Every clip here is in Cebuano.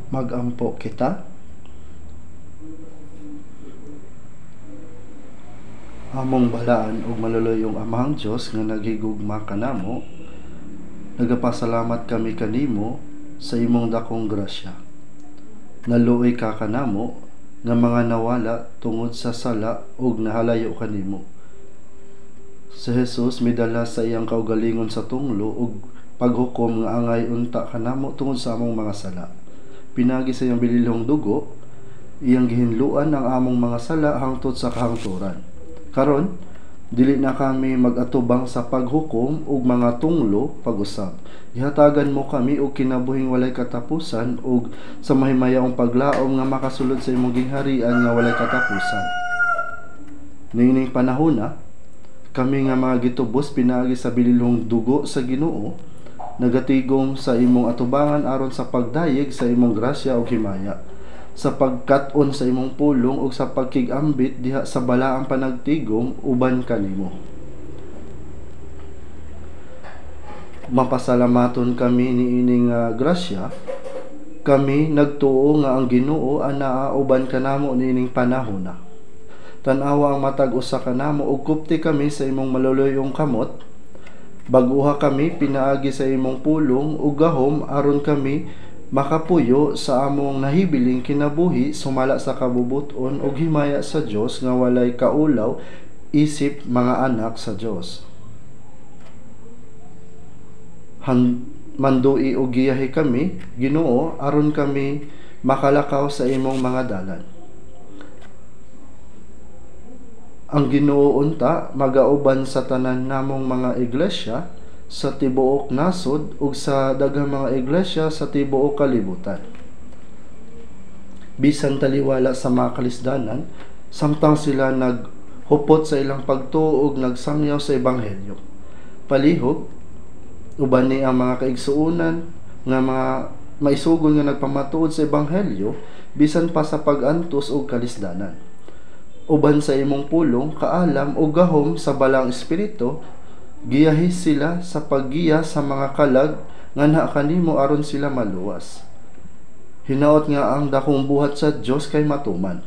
Magampo kita. Among balaan ug maluluy-ong Amahang Dios nga naghigugma kanamo, nagapasalamat kami kanimo sa imong dakong grasya. Naluoy ka kanamo nga mga nawala tungod sa sala ug nahalayo kanimo. Si Jesus midala sa iyang kaugalingon sa tunglo ug paghukom nga angay unta kanamo tungod sa among mga sala. Pinaagi sa iyang bililhong dugo, iyang gihinluan ang among mga sala hangtod sa kahangturan. Karon, dili na kami mag-atubang sa paghukom ug mga tunglo pag-usab. Gihatagan mo kami og kinabuhing walay katapusan ug sa mahimayaong paglaom nga makasulod sa imong gingharian nga walay katapusan. Niining panahona, kami nga mga gitubos pinaagi sa bililhong dugo sa Ginoo, nagatigom sa imong atubangan aron sa pagdayeg sa imong grasya ug himaya, sa pagkat-on sa imong pulong ug sa pagkig-ambit diha sa balaang panagtigom uban kanimo. Mapasalamaton kami niining grasya. Kami nagtuo nga ang Ginoo anaa uban kanamo niining panahona. Tan-awa ang matag usa kanamo ug kupti kami sa imong maluluy-ong kamot. Bag-uha kami pinaagi sa imong pulong ug gahom aron kami makapuyo sa among nahibiling kinabuhi sumala sa kabubut-on ug himaya sa Dios nga walay kaulaw isip mga anak sa Dios. Mandui og giyahi kami, Ginoo, aron kami makalakaw sa imong mga dalan. Ang Ginoo unta magauban sa tanan namong mga iglesia sa tibuok nasod ug sa daghang mga iglesia sa tibuok kalibutan. Bisan taliwala sa mga kalisdanan, samtang sila naghupot sa ilang pagtuo ug nagsangyaw sa ebanghelyo. Palihog, uban ni ang mga kaigsuonan nga mga maisugon nga nagpamatuod sa ebanghelyo bisan pa sa pag-antos og kalisdanan. Uban sa imong pulong, kaalam o gahom sa balang espiritu, giyahi sila sa paggiya sa mga kalag nga naa kanimo aron sila maluwas. Hinaot nga ang dakong buhat sa Dios kay matuman.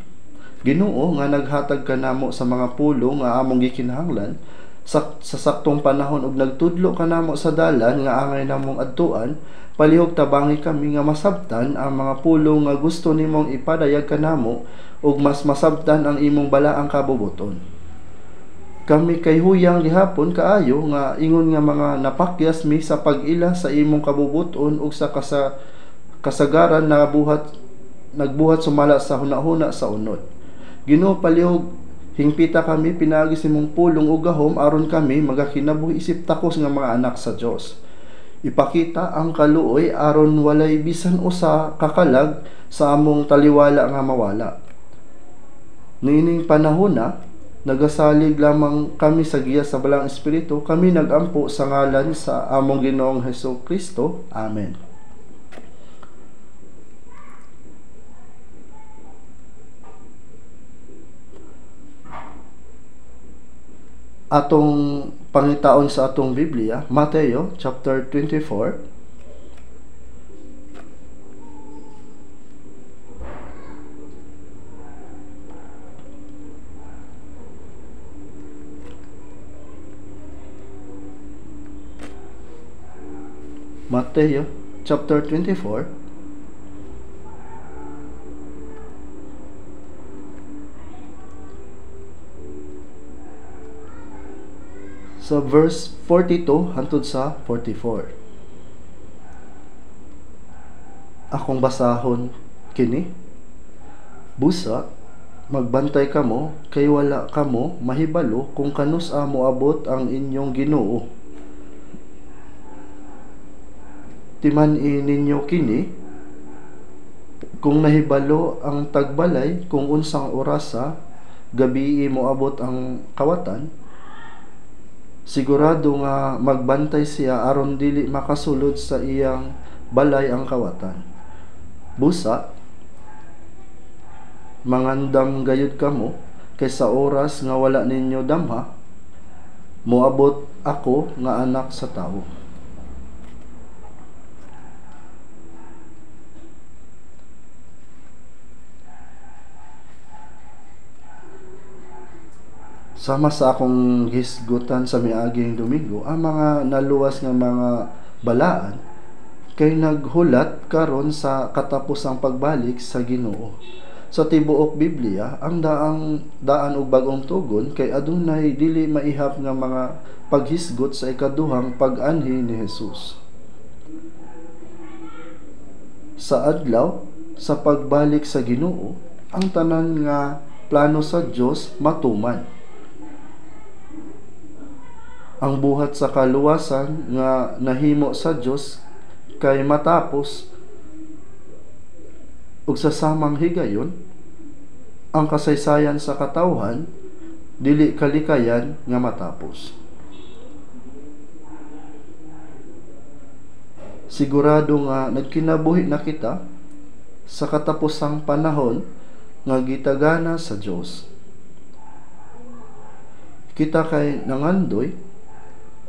Ginoo nga naghatag kanamo sa mga pulong nga among gikinahanglan sa saktong panahon ug nagtudlo kanamo sa dalan nga angay namong adtuan, palihog tabangi kami nga masabtan ang mga pulong nga gusto nimong ipadayag kanamo ug mas masabtan ang imong balaang kabubuton. Kami kay huyang gihapon kaayo nga ingon nga mga napakyas mi sa pag-ila sa imong kabubuton ug sa kasagaran na nagbuhat sumala sa hunahuna sa unod. Ginoo, palihog hingpita kami pinaagi sa imong pulong ug gahom aron kami magakinabuhi isip takos nga mga anak sa Dios. Ipakita ang kaluoy aron walay bisan usa kakalag sa among taliwala nga mawala. Niining panahona, nagasalig lamang kami sa giya sa Balang Espiritu, kami nagampo sa ngalan sa among Ginoong Hesus Kristo. Amen. Atong pangitaon sa atong Biblia, Mateo chapter 24. Mateo chapter 24, sa verse 42 hangtod sa 44. Akong basahon kini. Busa, magbantay kamo kay wala kamo mahibalo kung kanus-a moabot ang inyong Ginoo. Timan-i ninyo kini, kung nahibalo ang tagbalay kung unsang orasa gabii moabot ang kawatan, sigurado nga magbantay siya aron dili makasulod sa iyang balay ang kawatan. Busa, mangandam gayud kamo kay sa oras nga wala ninyo damha, moabot ako nga anak sa tawo. Sama sa akong gisgutan sa miaging Domingo, ang mga naluwas nga mga balaan kay naghulat karon sa katapusang pagbalik sa Ginoo. Sa tibuok Biblia, ang daan og bag-ong tugon kay adunay dili maihap nga mga paghisgot sa ikaduhang pag-anhi ni Jesus. Sa adlaw sa pagbalik sa Ginoo, ang tanan nga plano sa Dios matuman. Ang buhat sa kaluwasan nga nahimo sa Dios kay matapos, ug sa samang higayon ang kasaysayan sa katawhan dili kalikayan nga matapos. Sigurado nga nagkinabuhi na kita sa katapusang panahon nga gitagana sa Dios. Kita kay nangandoy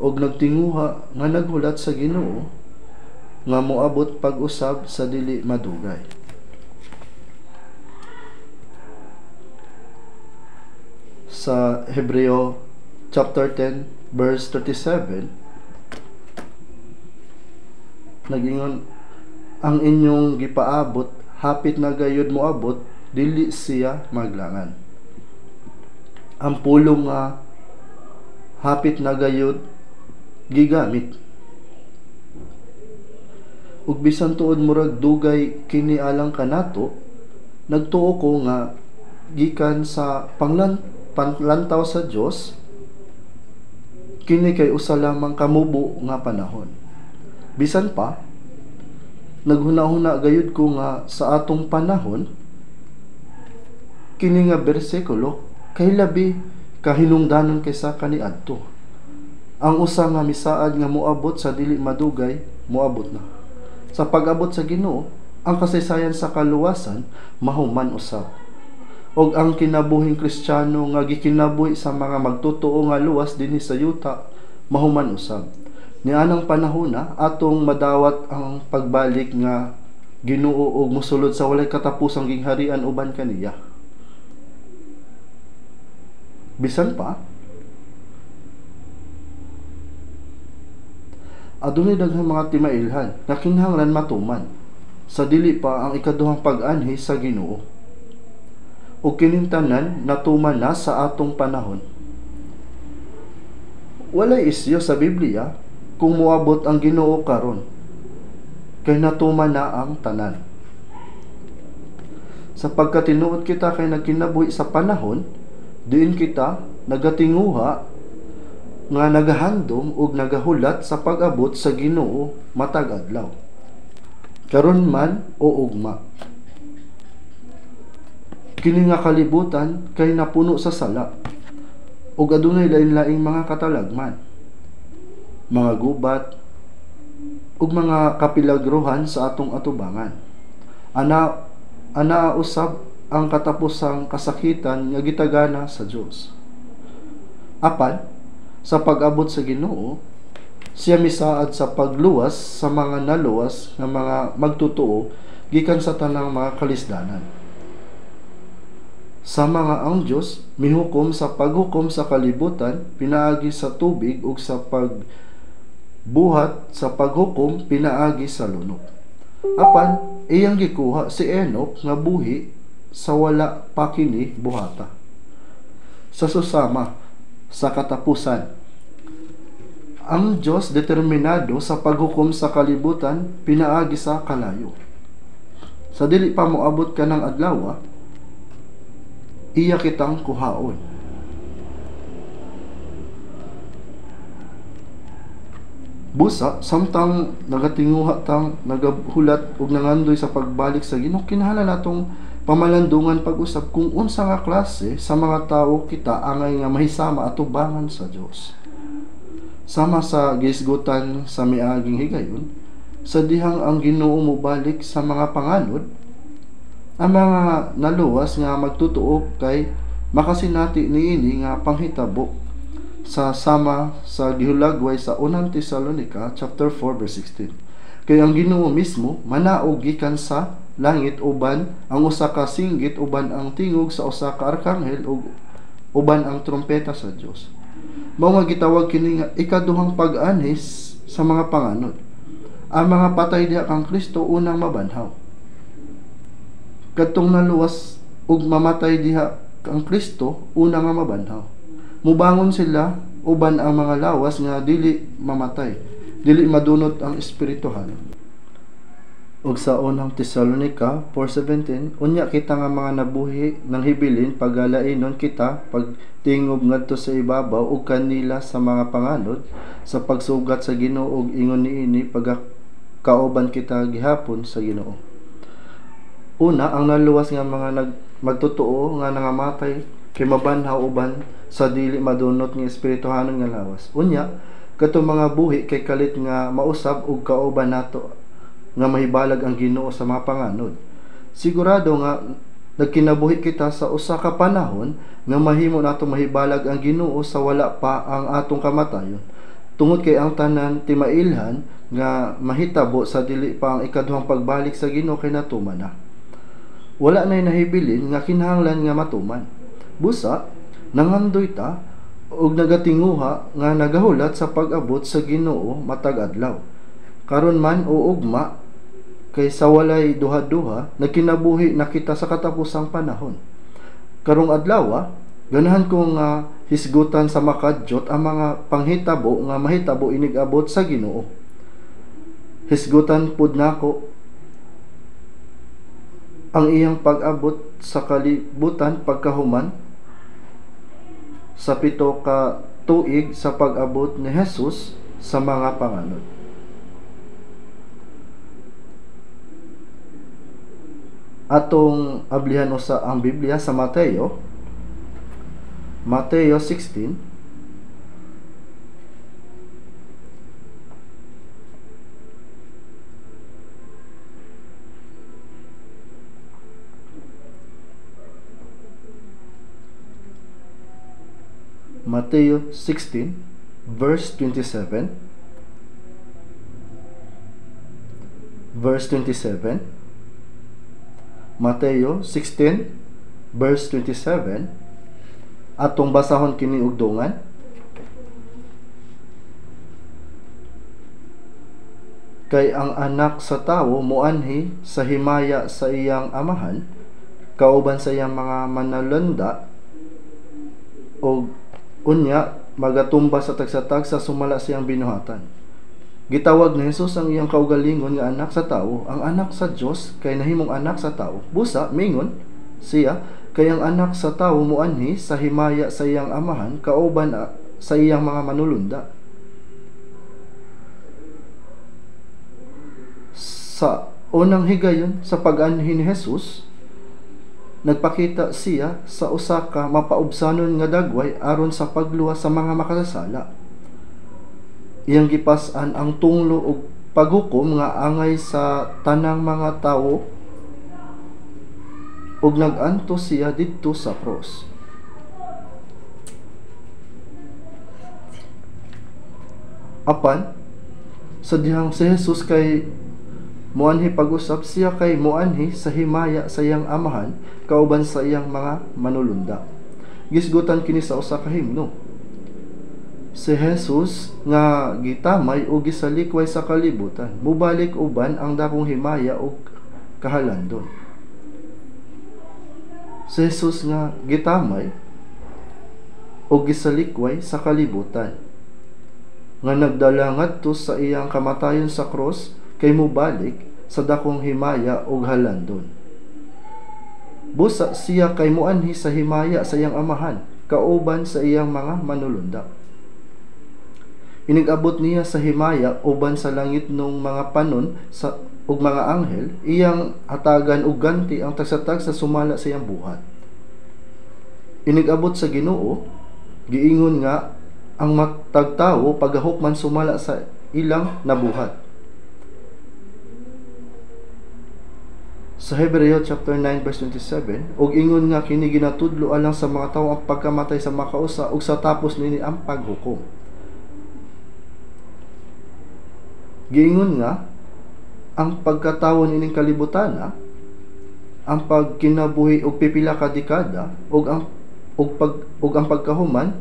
og nagtinguha nga naghulat sa Ginoo nga moabot pag-usab sa dili madugay. Sa Hebreo chapter 10 verse 37, nagingon, ang inyong gipaabot hapit na gayud moabot, dili siya maglangan. Ang pulong nga hapit na gayud gigamit. Ug bisan tuod murag dugay kini alang kanato, nagtuo ko nga gikan sa panlantaw sa Dios kini kay usa lamang kamubo nga panahon. Bisan pa, naghuna-huna gayud ko nga sa atong panahon kini nga bersikulo kay labi kahinungdanon kaysa kaniadto. Ang usa nga misaad nga moabot sa dili madugay, moabot na. Sa pag-abot sa Ginoo, ang kasaysayan sa kaluwasan mahuman usab. Og ang kinabuhing Kristiyano nga gikinabuhi sa mga magtotoo nga luwas dinhi sa yuta, mahuman usab. Nianang panahona atong madawat ang pagbalik nga Ginoo og mosulod sa walay katapusang gingharian uban kaniya. Bisan pa, adunay daghang mga timailhan nga kinahanglan matuman sa dili pa ang ikaduhang pag-anhi sa Ginoo. Ug kining tanan natuman na sa atong panahon. Walay isyo sa Biblia kung moabot ang Ginoo karon, kay natuman na ang tanan. Sa pagkatinuod kita kay nagkinabuhi sa panahon, diin kita nagatinguha nga nagahandom ug nagahulat sa pag-abot sa Ginoo matag adlaw, karon man o ugma. Kini nga kalibutan kay napuno sa sala ug adunay lain-laing mga katalagman, mga gubat ug mga kapilagruhan sa atong atubangan. Ana usab ang katapusang kasakitan nga gitagana sa Dios. Apan sa pag-abot sa Ginoo, siya misaad sa pagluwas sa mga naluwas nga mga magtotoo gikan sa tanang mga kalisdanan. Sa mga ang Dios mihukom sa paghukom sa kalibutan pinaagi sa tubig ug sa pagbuhat sa paghukom pinaagi sa lunok. Apan iyang gikuha si Enoch nga buhi sa wala pa kini buhata. Sa susama sa katapusan, ang Dios determinado sa paghukom sa kalibutan pinaagi sa kalayo. Sa dili pa moabot kanang adlaw, iya kitang kuhaon. Busa, samtang nagatinguha tang nagahulat ug nangandoy sa pagbalik sa Ginoo, kinahanglan natong pamalandungan pag-usab kung unsa nga klase sa mga tawo kita angay nga mahisama atubangan sa Dios. Sama sa gisgutan sa miaging higayon, sa dihang ang Ginoo mobalik sa mga panganod, ang mga naluwas nga magtotoo kay makasinati niini nga panghitabo sa sama sa gihulagway sa Unang Tesalonica chapter 4 verse 16. Kay ang Ginoo mismo manaog gikan sa langit uban ang usa ka singgit uban ang tingog sa usa ka arkanghel ug uban ang trumpeta sa Dios. Mao nga gitawag kini nga ikaduhang pag-anhi sa mga panganod. Ang mga patay diha kang Kristo unang mabanhaw. Kadtong naluwas ug mamatay diha kang Kristo una nga mabanhaw. Mubangon sila uban ang mga lawas nga dili mamatay, dili madunot ang espirituhan. Ug sa unang Tesalonica 4:17, unya kita nga mga nabuhi nang hibilin pagalainon kita pagtingob ngadto sa ibabaw ug kanila sa mga panganod sa pagsugat sa Ginoo ug ingon niini pagkauban kita gihapon sa Ginoo. Una, ang naluwas nga mga magtotoo nga nangamatay kay mabanhaw uban sa dili madunot nga espirituhanon nga lawas. Unya, kadtong mga buhi kay kalit nga mausab ug kauban nato nga mahibalag ang Ginoo sa mga panganod. Sigurado nga nagkinabuhi kita sa usa ka panahon nga mahimo nato mahibalag ang Ginoo sa wala pa ang atong kamatayon. Tungod kay ang tanan timailhan nga mahitabo sa dili pa ang ikaduhang pagbalik sa Ginoo kay natuman na. Wala nay nahibilin nga kinahanglan nga matuman. Busa nangandoy ta og nagatinguha nga nagahulat sa pag-abot sa Ginoo matag adlaw. Karon man o ugma kay sa walay duha-duha nagkinabuhi na kita sa katapusang panahon. Karong adlaw, ganahan ko nga hisgutan sa makadyot ang mga panghitabo nga mahitabo inig-abot sa Ginoo. Hisgutan pud nako ang iyang pag-abot sa kalibutan pagkahuman sa 7 ka tuig sa pag-abot ni Jesus sa mga panganod. Atong ablihan usa ang Biblia sa Mateo. Mateo 16. Mateo 16 verse 27. Verse 27. Mateo 16 verse 27. Atong basahon kini og dungan. Kay ang anak sa tawo moanhi sa himaya sa iyang amahan kauban sa iyang mga manalanda og unya magatumba sa tagsa-tagsa sumala sa iyang binuhatan. Gitawag ni Jesus ang iyang kaugalingon nga anak sa tawo, ang anak sa Dios kay nahimong anak sa tawo. Busa mingon siya kay ang anak sa tawo moanhi sa himaya sa iyang amahan kauban sa iyang mga manulunda. Sa unang higayon sa pag-anhi ni Jesus, nagpakita siya sa usa ka mapaubsanon nga dagway aron sa pagluwas sa mga makasasala. Iyang gipas-an ang tunglo og paghukom nga angay sa tanang mga tawo ug nag-antos siya didto sa cross. Apan sa dihang si Jesus kay moanhi pag-usap, siya kay moanhi sa himaya sa iyang amahan kauban sa iyang mga manulunda. Gisgutan kini sa usa ka himno. Si Jesus nga gitamay o gisalikway sa kalibutan, mubalik uban ang dakong himaya og kahalandon. Si Jesus nga gitamay o gisalikway sa kalibutan, nga nagdala ngadto sa iyang kamatayon sa cross, kay mubalik sa dakong himaya og halandon. Busa siya kay moanhi sa himaya sa iyang amahan, kauban sa iyang mga manulunda. Inigabot niya sa himaya uban sa langit nung mga panon sa ug mga anghel, iyang hatagan og ganti ang tagsa-tagsa sumala sa iyang buhat. Inigabot sa Ginoo, giingon nga ang matag tawo pagahukman sumala sa ilang nabuhat. Sa Hebreo chapter 9 verse 27, og ingon nga kini ginatudlo alang sa mga tawo ang pagkamatay sa makausa ug sa tapos nini ang paghukom. Giingon nga ang pagkatawo nining kalibutana, ang pagkinabuhi og pipila ka dekada ug ang ug ang pagkahuman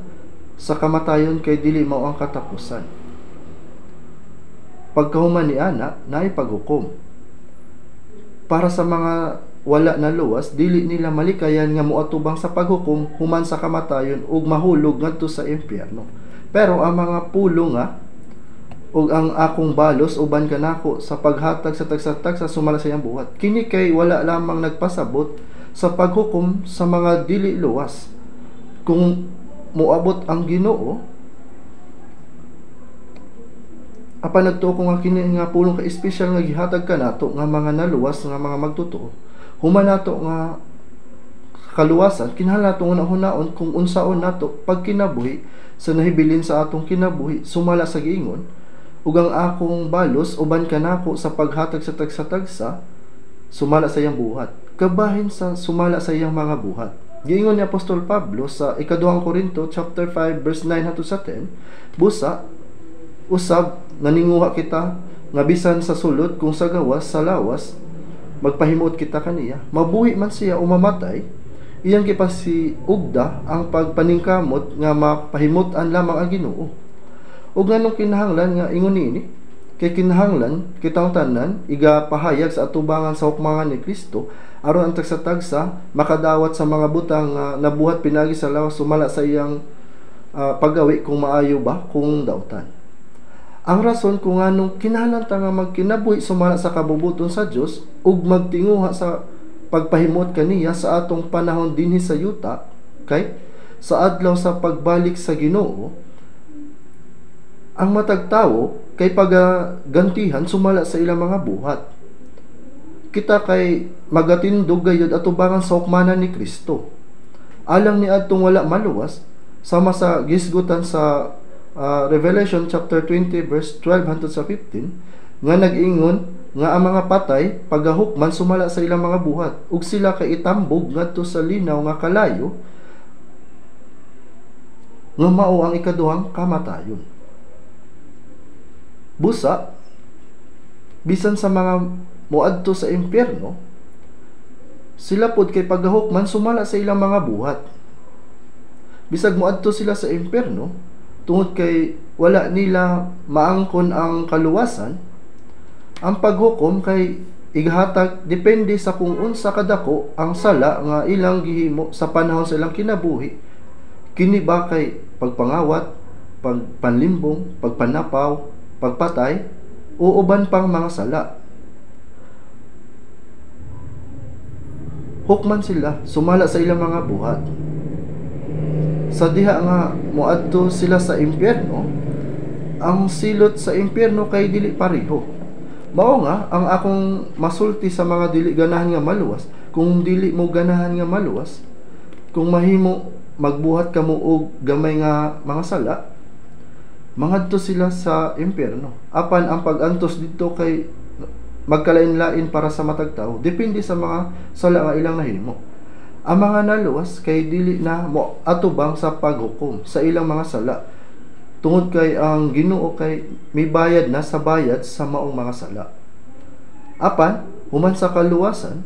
sa kamatayon kay dili mao ang katapusan. Pagkahuman ni ana, naay paghukom. Para sa mga wala naluwas, dili nila malikayan nga moatubang sa paghukom human sa kamatayon ug mahulog ngadto sa impyerno. Pero ang mga pulo nga ug ang akong balos uban kanako sa paghatag sa tagsa-tagsa sumala sa iyang buhat, kini kay wala lamang nagpasabot sa paghukom sa mga dili luwas. Kung moabot ang Ginoo, apan nagtuo ko nga kini nga pulong kay espesyal nga gihatag kanato nga mga naluwas nga mga magtotoo. Human nato nga kaluwasan, kinahanglan nato nga hunaon kung unsaon nato pagkinabuhi sa nahibilin sa atong kinabuhi sumala sa giingon, ug ang akong balos uban kanako sa paghatag sa tagsa-tagsa sumala sa iyang buhat, kabahin sa sumala sa iyang mga buhat. Giingon ni Apostol Pablo sa 2 Korinto chapter 5 verse 9 hangtod sa 10, busa usab naninguha kita nga bisan sa sulod kung sa gawas sa lawas magpahimuot kita kaniya, mabuhi man siya o mamatay, iyang gipasiugda ang pagpaningkamot nga mapahimut-an lamang ang Ginoo. Ug nganong kinahanglan nga ingon niini? Kay kinahanglan kitang tanan igapahayag sa atubangan sa hukmangan ni Kristo aron ang tagsa-tagsa makadawat sa mga butang nga nabuhat pinaagi sa lawas sumala sa iyang paggawi kung maayo ba kung dautan. Ang rason kung nganong kinahanglan ta nga magkinabuhi sumala sa kabubuton sa Dios ug magtinguha sa pagpahimot kaniya sa atong panahon dinhi sa yuta, kay sa adlaw sa pagbalik sa Ginoo ang matag tawo kay pagagantihan sumala sa ilang mga buhat. Kita kay magatindog gayud atubangan sa hukmanan ni Kristo. Alang ni adtong wala maluwas, sama sa gisgutan sa Revelation chapter 20 verse 12 hangtod sa 15, nga nag-ingon nga ang mga patay pagahukman sumala sa ilang mga buhat, ug sila kay itambog ngadto sa linaw nga kalayo nga mao ang ikaduhang kamatayon. Busa, bisan sa mga moadto sa impyerno, sila pod kay pagahukman sumala sa ilang mga buhat. Bisag moadto sila sa impyerno, tungod kay wala nila maangkon ang kaluwasan, ang paghukom kay igahatag depende sa kung unsa kadako ang sala nga ilang gihimo sa panahon sa ilang kinabuhi. Kini ba kay pagpangawat, pagpanlimbong, pagpanapaw, pagpatay, o uban pang mga sala. Hukman sila sumala sa ilang mga buhat. Sa diha nga moadto sila sa impyerno, ang silot sa impyerno kay dili pareho. Mao nga ang akong masulti sa mga dili ganahan nga maluwas, kung dili mo ganahan nga maluwas, kung mahimo magbuhat kamo og gamay nga mga sala, mangadto sila sa impyerno. Apan ang pag-antos didto kay magkalain-lain para sa matag tawo, depende sa mga sala nga ilang nahimo. Ang mga naluwas kay dili na mo atubang sa paghukom sa ilang mga sala, tungod kay ang Ginoo kay mibayad na sa bayad sa maong mga sala. Apan human sa kaluwasan,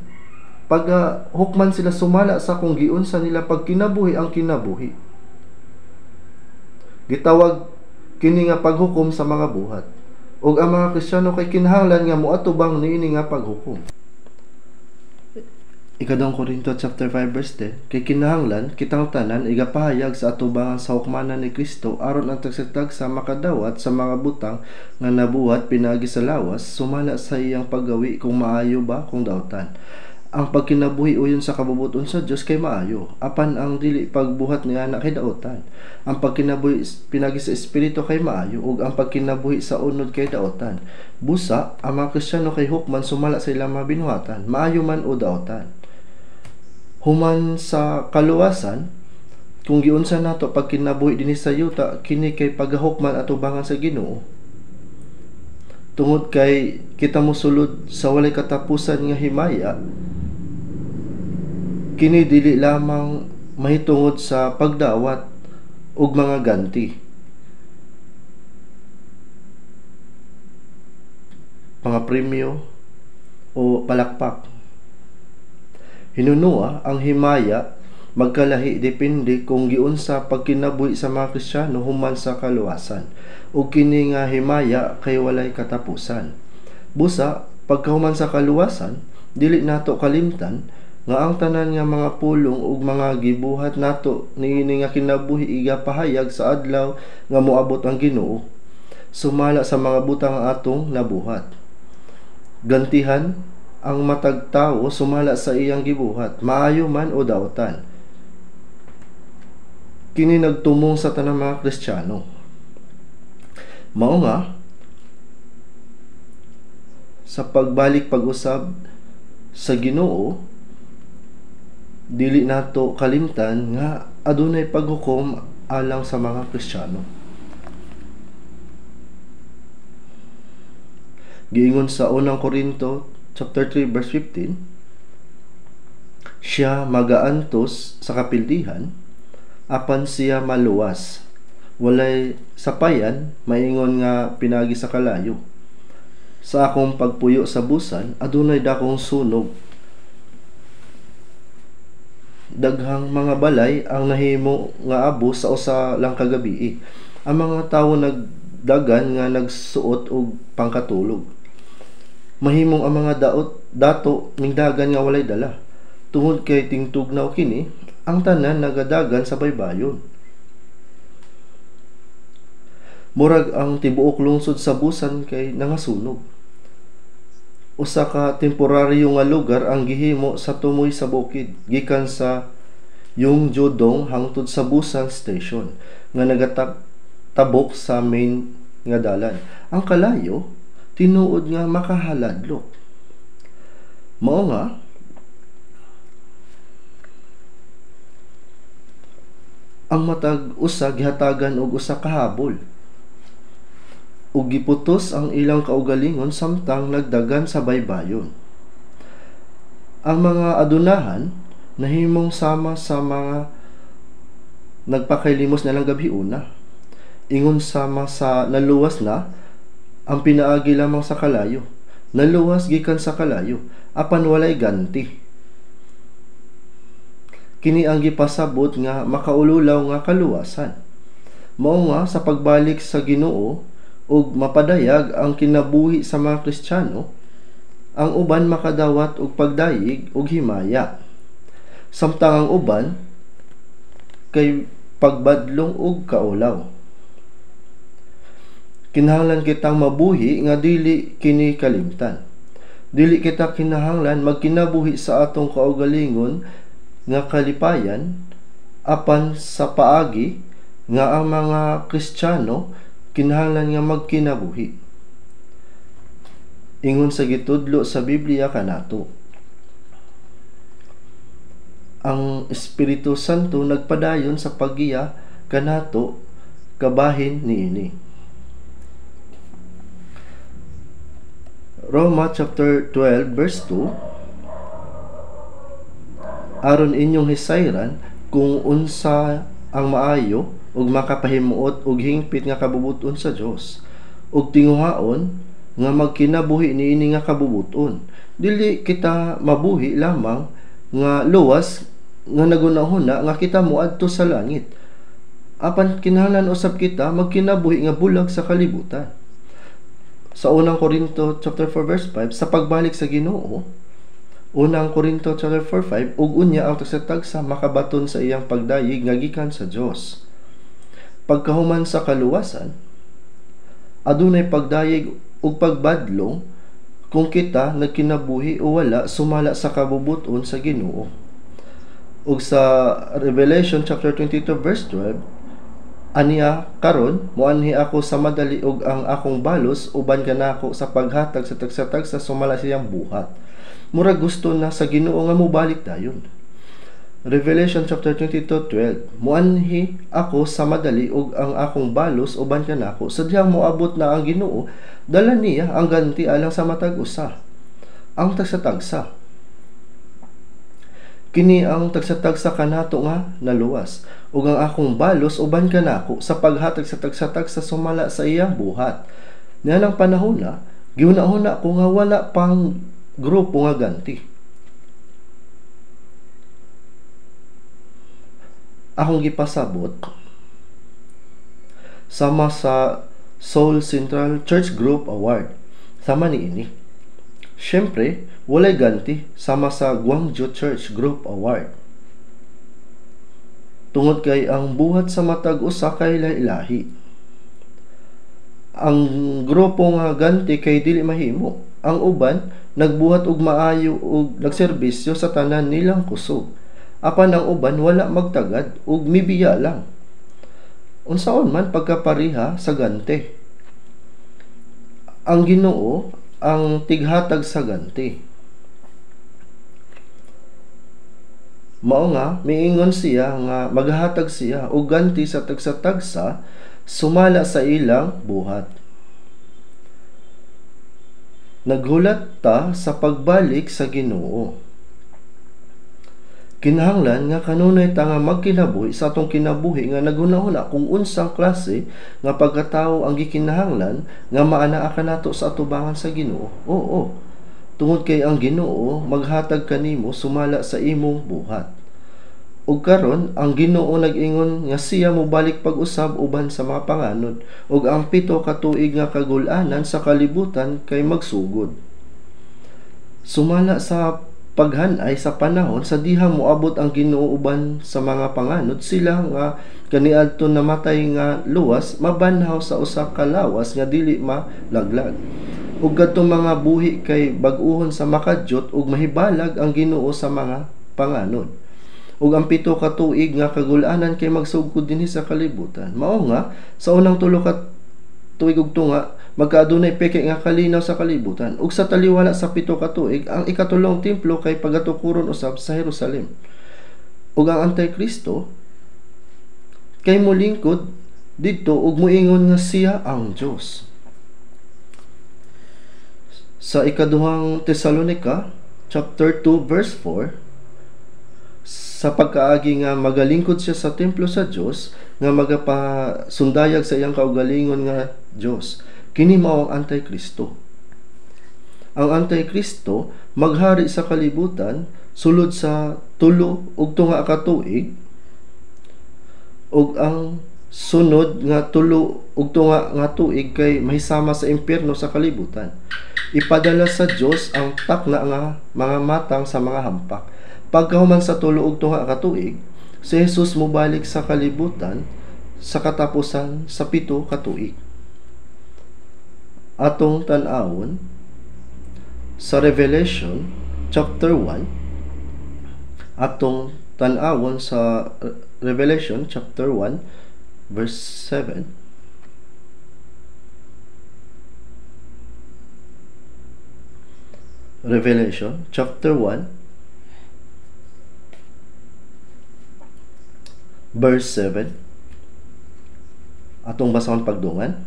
pag hukman sila sumala sa kung giunsa nila pagkinabuhi ang kinabuhi. Gitawag kini nga paghukom sa mga buhat. Ug ang mga Kristiyano kay kinahanglan nga moatubang niini nga paghukom. 2 Korinto chapter 5 verse 10, kay kinahanglan kitang tanan igapahayag sa atubangan sa hukmanan ni Kristo aron ang tagsa-tagsa makadawat sa mga butang nga nabuhat pinaagi sa lawas sumala sa iyang paggawi kung maayo ba kung dautan. Ang pagkinabuhi uyon sa kabubuton sa Dios kay maayo, apan ang dili pagbuhat niya na kay dautan. Ang pagkinabuhi pinagi sa espiritu kay maayo, ug ang pagkinabuhi sa unod kay dautan. Busa ang mga Kristiyano kay hukman sumala sa ilang mga binuhatan, maayo man o dautan. Human sa kaluwasan, kung giunsa nato pagkinabuhi dinhi sa yuta, kini kay pagahukman atubangan sa Ginoo. Tungod kay kita mosulod sa walay katapusan nga himaya, kini dili lamang mahitungod sa pagdawat ug mga ganti. Mga premyo o palakpak. Hinunua ang himaya Magkalahi depende kung giunsa pagkinabuhi sa mga Kristiyano human sa kaluwasan, ug kini nga himaya kay walay katapusan. Busa pagkahuman sa kaluwasan, dili nato kalimtan nga ang tanan nga mga pulong ug mga gibuhat nato niini nga kinabuhi igapahayag sa adlaw nga moabot ang Ginoo sumala sa mga butang nga atong nabuhat. Gantihan ang matag tawo sumala sa iyang gibuhat, maayo man o dautan. Kini nagtumong sa tanang mga Kristiyano. Mao nga sa pagbalik pag-usab sa Ginoo, dili nato kalimtan nga adunay paghukom alang sa mga Kristiyano. Giingon sa unang Korinto chapter 3 verse 15, siya magaantos sa kapildihan, apan siya maluwas. Walay sapayan, maingon nga pinagi sa kalayo. Sa akong pagpuyo sa Busan, adunay dakong sunog. Daghang mga balay ang nahimo nga abo sa usa lang ka gabii. Ang mga tawo nagdagan nga nagsuot og pangkatulog. Mahimong ang mga dato mingdagan nga walay dala. Tungod kay tingtugnaw kini, ang tanan nagadagan sa baybayon. Murag ang tibuok lungsod sa Busan kay nangasunog. Usa ka temporaryo nga lugar ang gihimo sa tumoy sa bukid gikan sa Yongjudong hangtod sa Busan Station nga nagatabok sa main nga dalan. Ang kalayo tinuod nga makahaladlok. Mao nga ang matag usa gihatagan og usa ka habol ug giputos ang ilang kaugalingon samtang nagdagan sa baybayon. Ang mga adunahan nahimong sama sa mga nagpakaylimos nilang gabiuna. Ingon sama sa naluwas na ang pinaagi lamang sa kalayo. Naluwas gikan sa kalayo, apan walay ganti. Kini ang gipasabot nga makaululaw nga kaluwasan. Mao nga sa pagbalik sa Ginoo ug mapadayag ang kinabuhi sa mga Kristiyano, ang uban makadawat og pagdayeg ug himaya, samtang ang uban kay pagbadlong ug kaulaw. Kinahanglan kitang mabuhi nga dili kini kalimtan. Dili kita kinahanglan magkinabuhi sa atong kaugalingon nga kalipayan, apan sa paagi nga ang mga Kristiyano kinahanglan nga magkinabuhi ingon sa gitudlo sa Biblia kanato. Ang Espiritu Santo nagpadayon sa paggiya kanato kabahin niini. Roma chapter 12 verse 2, aron inyong hisayran kung unsa ang maayo ug makapahimuot ug hingpit nga kabubuton sa Dios, ug tinguhaon nga magkinabuhi niini nga kabubuton. Dili kita mabuhi lamang nga luwas nga nagunahuna nga kita moadto sa langit, apan kinahanglan usab kita magkinabuhi nga bulag sa kalibutan. Sa unang Korinto chapter 4 verse 5, sa pagbalik sa Ginoo, unang Korinto chapter 4:5, ug unya ang tagsa-tagsa makabaton sa iyang pagdayeg nga gikan sa Dios. Pagkahuman sa kaluwasan, adunay pagdayeg ug pagbadlong kung kita nagkinabuhi o wala sumala sa kabubuton sa Ginoo. Ug sa Revelation chapter 22 verse 12, aniya karon moanhi ako sa madali ug ang akong balos uban kanako sa paghatag sa tagsa-tagsa sumala siyang buhat. Murag gusto na sa Ginoo nga mobalik dayon. Revelation chapter 22:12, moanhi ako sa madali ug ang akong balos uban kanako sa dihang moabot na ang Ginoo, dala niya ang ganti alang sa matag usa, ang tagsa-tagsa. Kini ang tagsa-tagsa kanato nga naluwas, ug ang akong balos uban kanako sa paghatag sa tagsa-tagsa sumala sa iyang buhat. Nianang panahon na, gihuna-huna ko nga wala pang grupo nga ganti. akong gipasabot sama sa Seoul Central Church Group Award sama niini. Syempre, walay ganti sama sa Gwangju Church Group Award. Tungod kay ang buhat sa matag usa kay lahi-lahi. Ang grupo nga ganti kay dili mahimo. Ang uban nagbuhat og maayo og nagserbisyo sa tanan nilang kusog. Apan ang uban wala magtagad ug mibiya lang. Unsaon man pagkapariha sa ganti. Ang Ginoo ang tighatag sa ganti. Mao nga miingon siya nga maghatag siya og ganti sa tagsa-tagsa sumala sa ilang buhat. Naghulat ta sa pagbalik sa Ginoo. Kinahanglan nga kanunay ta nga magkinabuhi sa atong kinabuhi nga naghunahuna kung unsang klase nga pagkatawo ang gikinahanglan nga maanaa kanato sa atubangan sa Ginoo. Oo, tungod kay ang Ginoo maghatag kanimo sumala sa imong buhat. Ug karon ang Ginoo nag-ingon nga siya mobalik pag-usab uban sa mga panganod ug ang 7 ka tuig nga kagul-anan sa kalibutan kay magsugod. Sumala sa paghanay sa panahon sa dihang moabot ang Ginoo uban sa mga panganod, sila nga kaniadto namatay nga luwas mabanhaw sa usa ka lawas nga dili malaglag. Ug kadtong mga buhi kay bag-uhon sa makadyot ug mahibalag ang Ginoo sa mga panganod. Ug ang 7 ka tuig nga kagul-anan kay magsugod dinhi sa kalibutan. Mao nga sa unang 3 ka tuig ug tunga magkaadunay peke nga kalinaw sa kalibutan. Ug sa taliwala sa 7 ka tuig ang ikatulong templo kay pagatukuron usab sa Jerusalem. Ug ang Antikristo kay molingkod didto ug moingon nga siya ang Dios. Sa ikaduhang Tesalonica chapter 2 verse 4, sa pagkaagi nga magalingkod siya sa templo sa Dios nga magapasundayag sa iyang kaugalingon nga Dios. Kini mao ang Antikristo. Ang Antikristo maghari sa kalibutan sulod sa 3 ug tunga ka tuig, ug ang sunod nga 3 ug tunga nga tuig kay mahisama sa impyerno sa kalibutan. Ipadala sa Dios ang takna nga mga matang sa mga hampak. Pagkahuman sa 3 ug tunga ka tuig, si Jesus mobalik sa kalibutan sa katapusan sa 7 ka tuig. Atong tan-awon sa Revelation chapter 1, atong tan-awon sa Revelation chapter 1 verse 7. Revelation chapter 1 verse 7. Atong basahon pagdungan.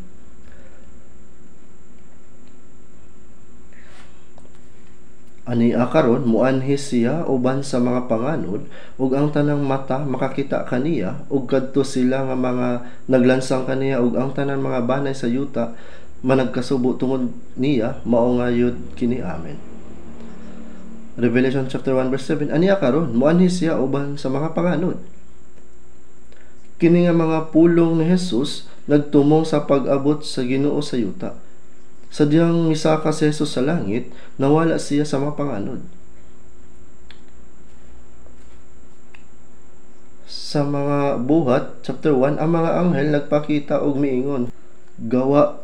Ania karon muanhi siya uban sa mga panganod ug ang tanang mata makakita kaniya, ug kadto sila nga mga naglansang kaniya ug ang tanan mga banay sa yuta managkasubo tungod niya, mao nga yud kini. Amen. Revelation chapter 1 verse 7. Ania karon muanhi siya uban sa mga panganod. Kini nga mga pulong ni Jesus nagtumong sa pag-abot sa Ginoo sa yuta. Sa diyang misaka si Jesus sa langit, nawala siya sa mga panganod. Sa mga buhat chapter 1, ang mga anghel nagpakita og miingon. Gawa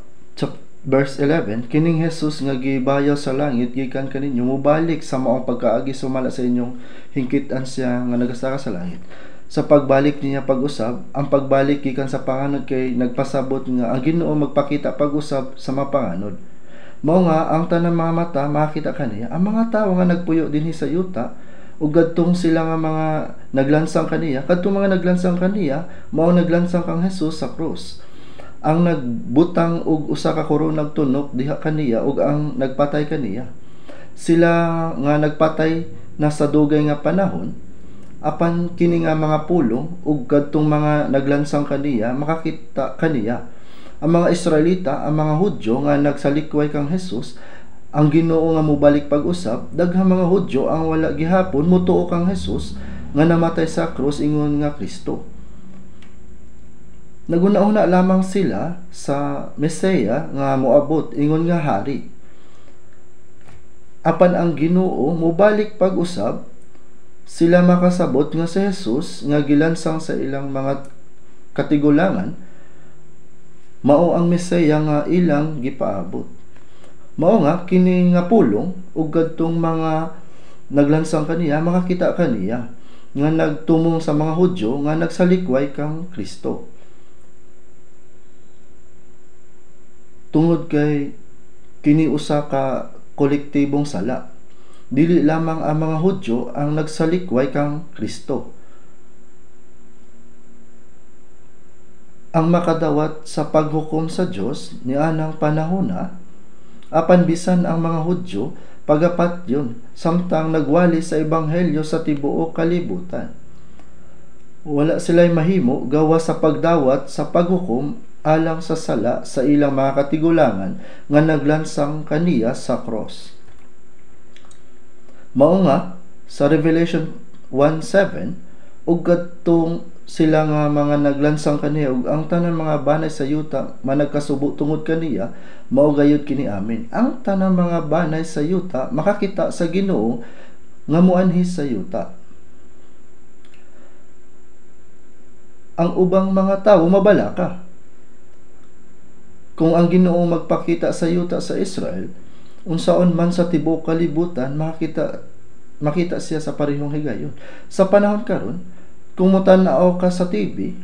verse 11, kining Jesus nga gibayaw sa langit gikan kaninyo mobalik sa maong pagkaagi sumala sa inyong hingkitan siya nga nagasaka sa langit. Sa pagbalik niya pag-usab, ang pagbalik gikan sa panganod kay nagpasabot nga ang Ginoo magpakita pag-usab sa mga panganod. Mao nga ang tanang mga mata makita kaniya, ang mga tawo nga nagpuyo dinhi sa yuta ug kadtong sila nga mga naglansang kaniya, kadtong mga naglansang kaniya mao naglansang kang Jesus sa krus. Ang nagbutang og usa ka koronag tunok diha kaniya ug ang nagpatay kaniya. Sila nga nagpatay na sa dugay nga panahon, apan kini nga mga pulong ug kadtong mga naglansang kaniya makakita kaniya. Ang mga Israelita, ang mga Hudyo nga nagsalikway kang Jesus, ang Ginoo nga mobalik pag-usab, daghang mga Hudyo ang wala gihapon motuo kang Jesus nga namatay sa krus ingon nga Kristo. Naguna-una lamang sila sa Mesiya nga moabot ingon nga hari. Apan ang Ginoo mobalik pag-usab, sila makasabot nga si Jesus nga gilansang sa ilang mga katigulangan mao ang Mesiya nga ilang gipaabot. Mao nga kini nga pulong ug kadtong mga naglansang kaniya makakita kaniya nga nagtumong sa mga Hudyo nga nagsalikway kang Kristo. Tungod kay kini usa ka kolektibong sala, dili lamang ang mga Hudyo ang nagsalikway kang Kristo. Ang makadawat sa paghukom sa Dios nianang panahona, apan bisan ang mga Hudyo pagapatyon samtang nagwali sa ebanghelyo sa tibuok kalibutan. Wala sila'y mahimo gawa sa pagdawat sa paghukom alang sa sala sa ilang mga katigulangan nga naglansang kaniya sa cross. Mao nga sa Revelation 1:7 ug kadtong sila nga mga naglansang kaniya ug ang tanan mga banay sa yuta managkasubo tungod kaniya, mao gayud kini amin. Ang tanan mga banay sa yuta makakita sa Ginoo nga moanhi sa yuta. Ang ubang mga tawo mabalaka. Kung ang Ginoo magpakita sa yuta sa Israel, unsaon man sa tibuok kalibutan makita siya sa parehong higayon. Sa panahon karon, kung motan-aw ka sa TV,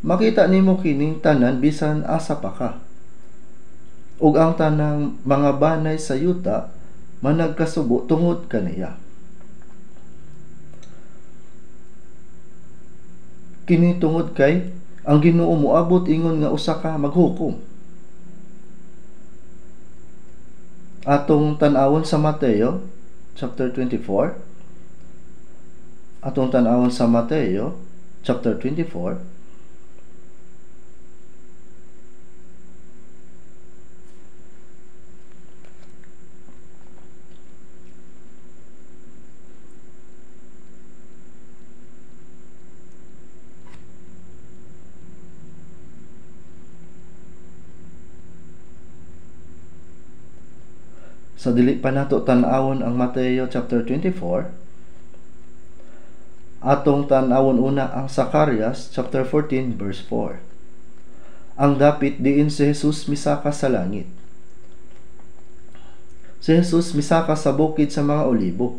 makita nimo kining tanan bisan asa pa ka. Ug ang tanang mga banay sa yuta managkasubo tungod kaniya. Kini tungod kay ang Ginoo moabot ingon nga usa ka maghukom. Atong tan-awon sa Mateo chapter 24. Atong tan-awon sa Mateo chapter 24. Sa dili pa nato tan-awon ang Mateo chapter 24, atong tan-awon una ang Zacarias chapter 14 verse 4. Ang dapit diin si Jesus misaka sa langit. Si Jesus misaka sa bukid sa mga olibo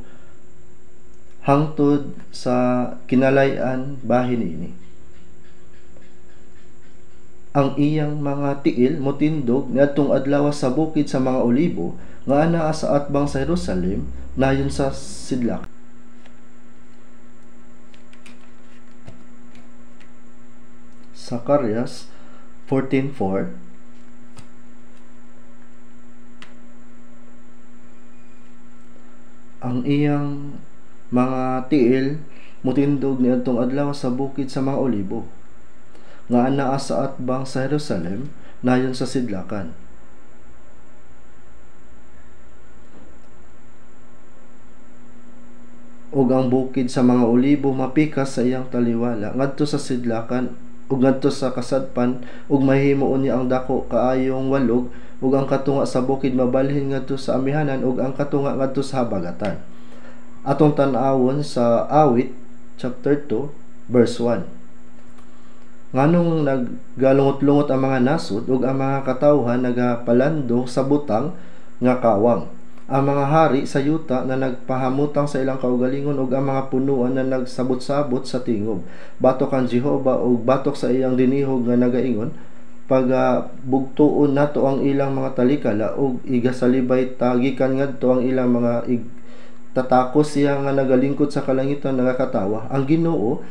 hangtod sa kinalay-an bahin niini. Ang iyang mga tiil motindog niadtong adlaw sa bukid sa mga olibo nga anaa sa atbang sa Jerusalem nayon sa sidlak. Zacarias 14:4. Ang iyang mga tiil motindog niadtong adlaw sa bukid sa mga olibo nga anaa sa atbang sa Jerusalem nayon sa sidlakan. Ug ang bukid sa mga olibo mapikas sa iyang taliwala ngadto sa sidlakan ug ngadto sa kasadpan, ug mahimo unya ang dako kaayong walog, ug ang katunga sa bukid mabalhin ngadto sa amihanan ug ang katunga ngadto sa habagatan. Atong tan-awon sa Awit chapter 2 verse 1. Nganong naggalungot-lungot ang mga nasod ug ang mga katawhan nagapalandong sa butang nga kawang, ang mga hari sa yuta na nagpahamutang sa ilang kaugalingon ug ang mga punuan na nagsabot-sabot sa tingob batok ang Jehova ug batok sa iyang dinihog nga nagaingon, pagabugtuon nato ang ilang mga talikala ug igasalibay tagikan ngadto ang ilang mga tatakos siya nga nagalingkod sa kalangitan nagakatawa. Ang Ginoo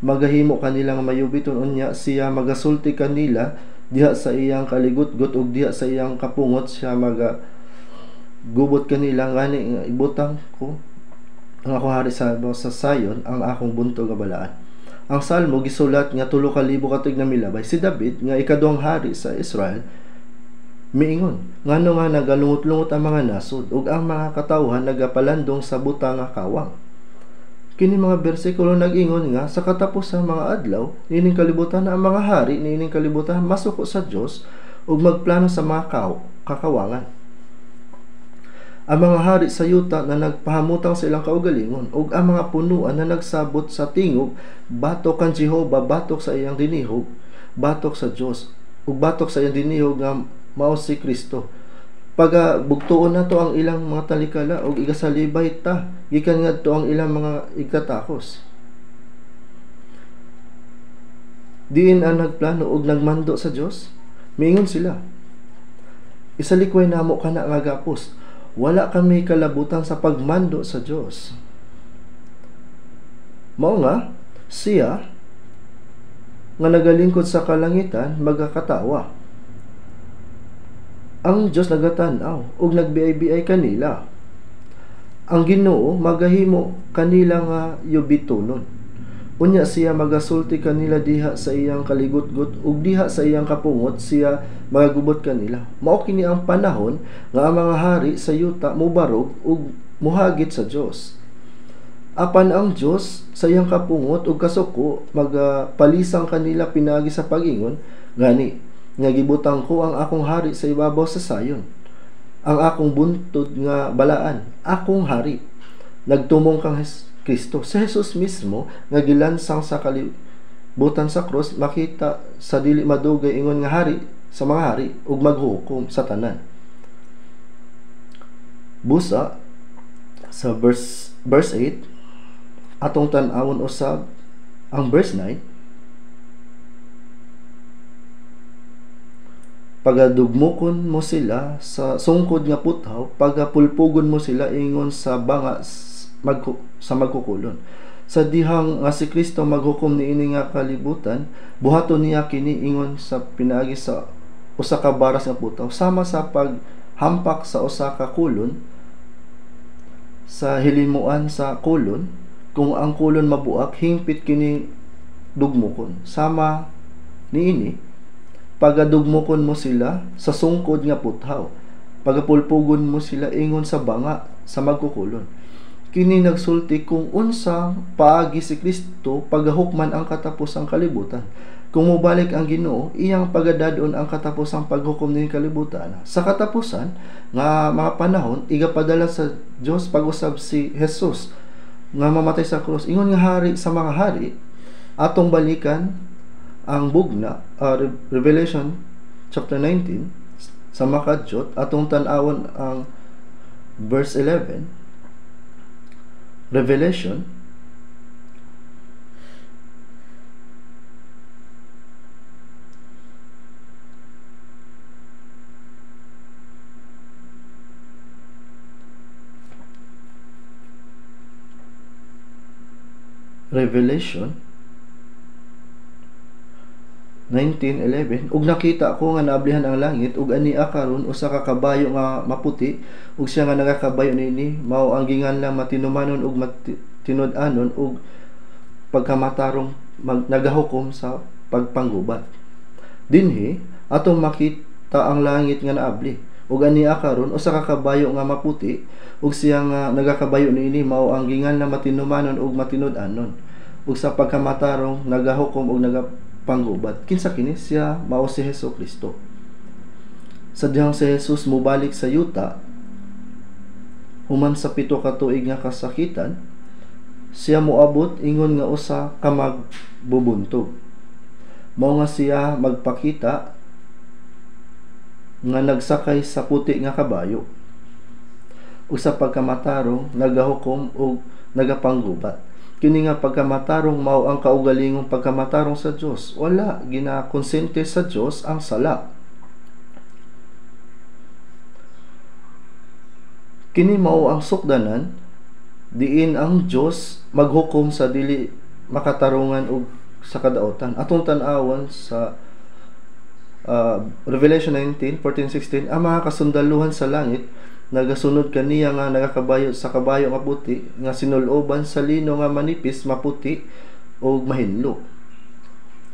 magahimo kanila nga mayubiton, unya siya magasulti kanila diha sa iyang kaligutgot ug diha sa iyang kapungot siya maga gubot kanila. Ngani ibutang ko ang akong hari sa Zion, ang akong buntog nga balaan. Ang Salmo gisulat nga 3,000 ka tuig na milabay. Si David nga ikaduhang hari sa Israel miingon, ngano nga nagalungot-lungot ang mga nasod ug ang mga katawhan nagapalandong sa butang nga kawang. Kini mga bersikulo nag-ingon nga sa katapusan mga adlaw niining kalibutan ang mga hari niining kalibutan masuko sa Dios ug magplano sa mga kakawangan. Ang mga hari sa yuta na nagpahamutang sa ilang kaugalingon ug ang mga punuan na nagsabot sa tingog batok kan Jehova, batok sa iyang dinihog, batok sa Dios ug batok sa iyang dinihog nga mao si Kristo. Pagabugtuon nato ang ilang mga talikala ug igasalibay ta gikan ngadto ang ilang mga igkatakos. Diin ang nagplano ug nagmando sa Dios? Miingon sila, isalikway namo kana nga gapos. Wala kami kalabutan sa pagmando sa Dios. Mao nga siya nga nagalingkod sa kalangitan magakatawa. Ang Dios nagatan-aw ug nagbiay-biay kanila. Ang Ginoo magahimo kanila nga yubitonon. Unya siya magasulti kanila diha sa iyang kaligutgot ug diha sa iyang kapungot siya magagubot kanila. Mao kini ang panahon nga ang mga hari sa yuta mobarog ug muhagit sa Dios. Apan ang Dios sa iyang kapungot ug kasuko magapalisang kanila pinaagi sa pag-ingon, gani nga gibutang ko ang akong hari sa ibabaw sa sayon, ang akong buntod nga balaan, akong hari. Nagtumong kang Kristo. Si Jesus mismo nga gilansang sa kalibutan sa krus, makita sa dili madugay ingon nga hari sa mga hari ug maghukom sa tanan. Busa sa verse 8 atong tan-awon usab ang verse 9. Pagadugmokon mo sila sa sungkod nga puthaw, pagapulpugon mo sila ingon sa banga sa magkukulon. Sa dihang nga si Kristo maghukom niini nga kalibutan, buhaton niya kini ingon sa pinaagi sa usa ka baras nga puthaw, sama sa paghampak sa usa ka kulon sa hilimuan sa kulon. Kung ang kulon mabuak, hingpit kini dugmokon. Sama niini, pagadugmokon mo sila sa sungkod nga puthaw, pagapulpugon mo sila ingon sa banga sa magkukulon. Kini nagsulti kung unsang paagi si Kristo pagahukman ang katapusang kalibutan. Kung mobalik ang Ginoo, iyang pagadadon ang katapusang paghukom ning kalibutan. Sa katapusan nga mga panahon, igapadala sa Dios pag-usab si Jesus nga mamatay sa krus ingon nga hari sa mga hari. Atong balikan ang bugna, Revelation chapter 19 sa makadyot, atong tan-awon ang verse 11. Revelation Revelation 19:11, ug nakita ko nga naablihan ang langit, ug ania karon usa ka kabayo nga maputi, ug siya nga nagakabayo niini mao ang ginganlang matinumanon ug matinud-anon ug pagkamatarong nagahukom sa pagpanggubat. Dinhi atong makita ang langit nga naabli, ug ania karon usa ka kabayo nga maputi, ug siya nga nagakabayo niini mao ang ginganlang matinumanon ug matinud-anon ug sa pagkamatarong nagahukom ug nagapanggubat. Kinsa kini? Siya mao si Hesus Kristo. Sa dihang si Jesus mobalik sa yuta human sa 7 ka tuig nga kasakitan, siya moabot ingon nga usa ka magbubuntog. Mao nga siya magpakita nga nagsakay sa puti nga kabayo, ug sa pagkamatarong nagahukom ug nagapanggubat. Kini nga pagkamatarong mao ang kaugalingong pagkamatarong sa Dios. Wala ginakonsente sa Dios ang sala. Kini mao ang sukdanan diin ang Dios maghukom sa dili makatarungan og sa kadaotan. Atong tan-awon sa Revelation 19:14-16, ang mga kasundaluhan sa langit nagasunod kaniya nga nagakabayo sa kabayo nga puti, nga sinuloban sa lino nga manipis, maputi ug mahinlo.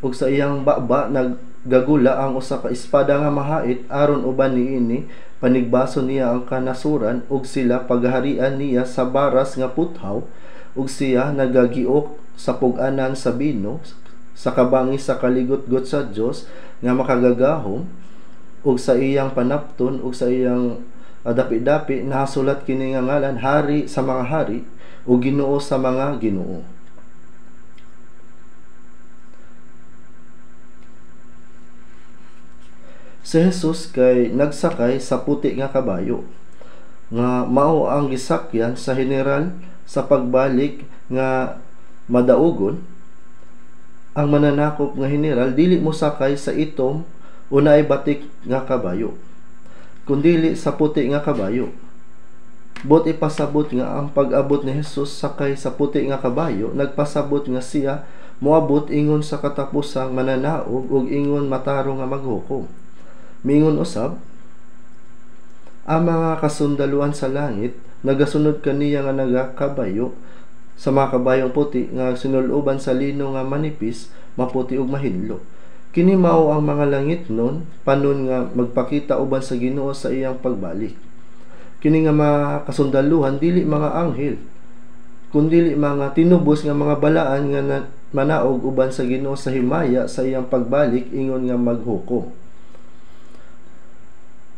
Ug sa iyang baba naggagula ang usa ka espada nga mahait, aron uban niini panigbason niya ang kanasuran, ug sila paghaharian niya sa baras nga puthaw, Ug siya nagagiok sa pug-anan sa bino sa kabangis sa kaligutgot sa Dios nga makagagahom, ug sa iyang panapton ug sa iyang dapi-dapi nahasulat kini nga ngalan, Hari sa mga hari ug Ginoo sa mga ginoo. Si Jesus kay nagsakay sa puti nga kabayo nga mao ang gisakyan sa general sa pagbalik nga madaugon. Ang mananakop nga general dili mosakay sa itom o naay batik nga kabayo, kundili sa puti nga kabayo. Bot ipasabot nga ang pag-abot ni Jesus sakay sa puti nga kabayo nagpasabot nga siya moabot ingon sa katapusang mananaog ug ingon matarong nga maghukom. Miingon usab ang mga kasundaluan sa langit nagasunod kaniya nga nagakabayo sa mga kabayong puti nga sinuloban sa lino nga manipis, maputi ug mahinlo. Kini mao ang mga langit nun panon nga magpakita uban sa Ginoo sa iyang pagbalik. Kini nga mga kasundaluhan dili mga anghel, kundili mga tinubos nga mga balaan nga manaog uban sa Ginoo sa himaya sa iyang pagbalik ingon nga maghukom.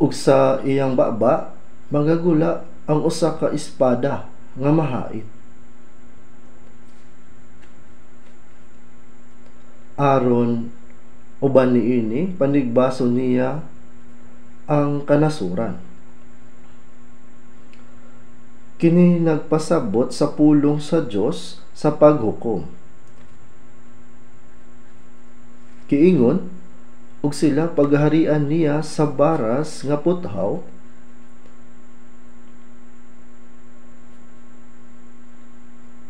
Ug sa iyang baba magagula ang usa ka espada nga mahait, aron uban niini panigbaso niya ang kanasuran. Kini nagpasabot sa pulong sa Dios sa paghukom. Kiingon ug sila pagharian niya sa baras nga puthaw,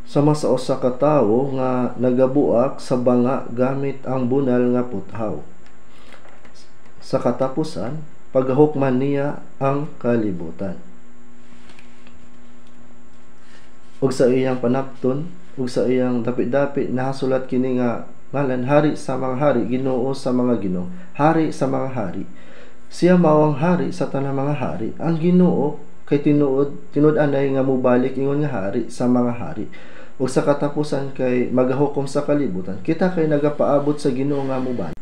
sama sa usa ka tawo nga nagabuak sa banga gamit ang bunal nga puthaw. Sa katapusan, paghukman niya ang kalibutan. Ug sa iyang panapton ug sa iyang dapi-dapi nahasulat kini nga ngalan, Hari sa mga hari, Ginoo sa mga Ginoo, Hari sa mga hari. Siya mao ang hari sa tanang mga hari. Ang Ginoo kay tinuod anay nga mobalik ingon nga hari sa mga hari. Ug sa katapusan kay magahukom sa kalibutan. Kita kay nagapaabot sa Ginoo nga mobalik.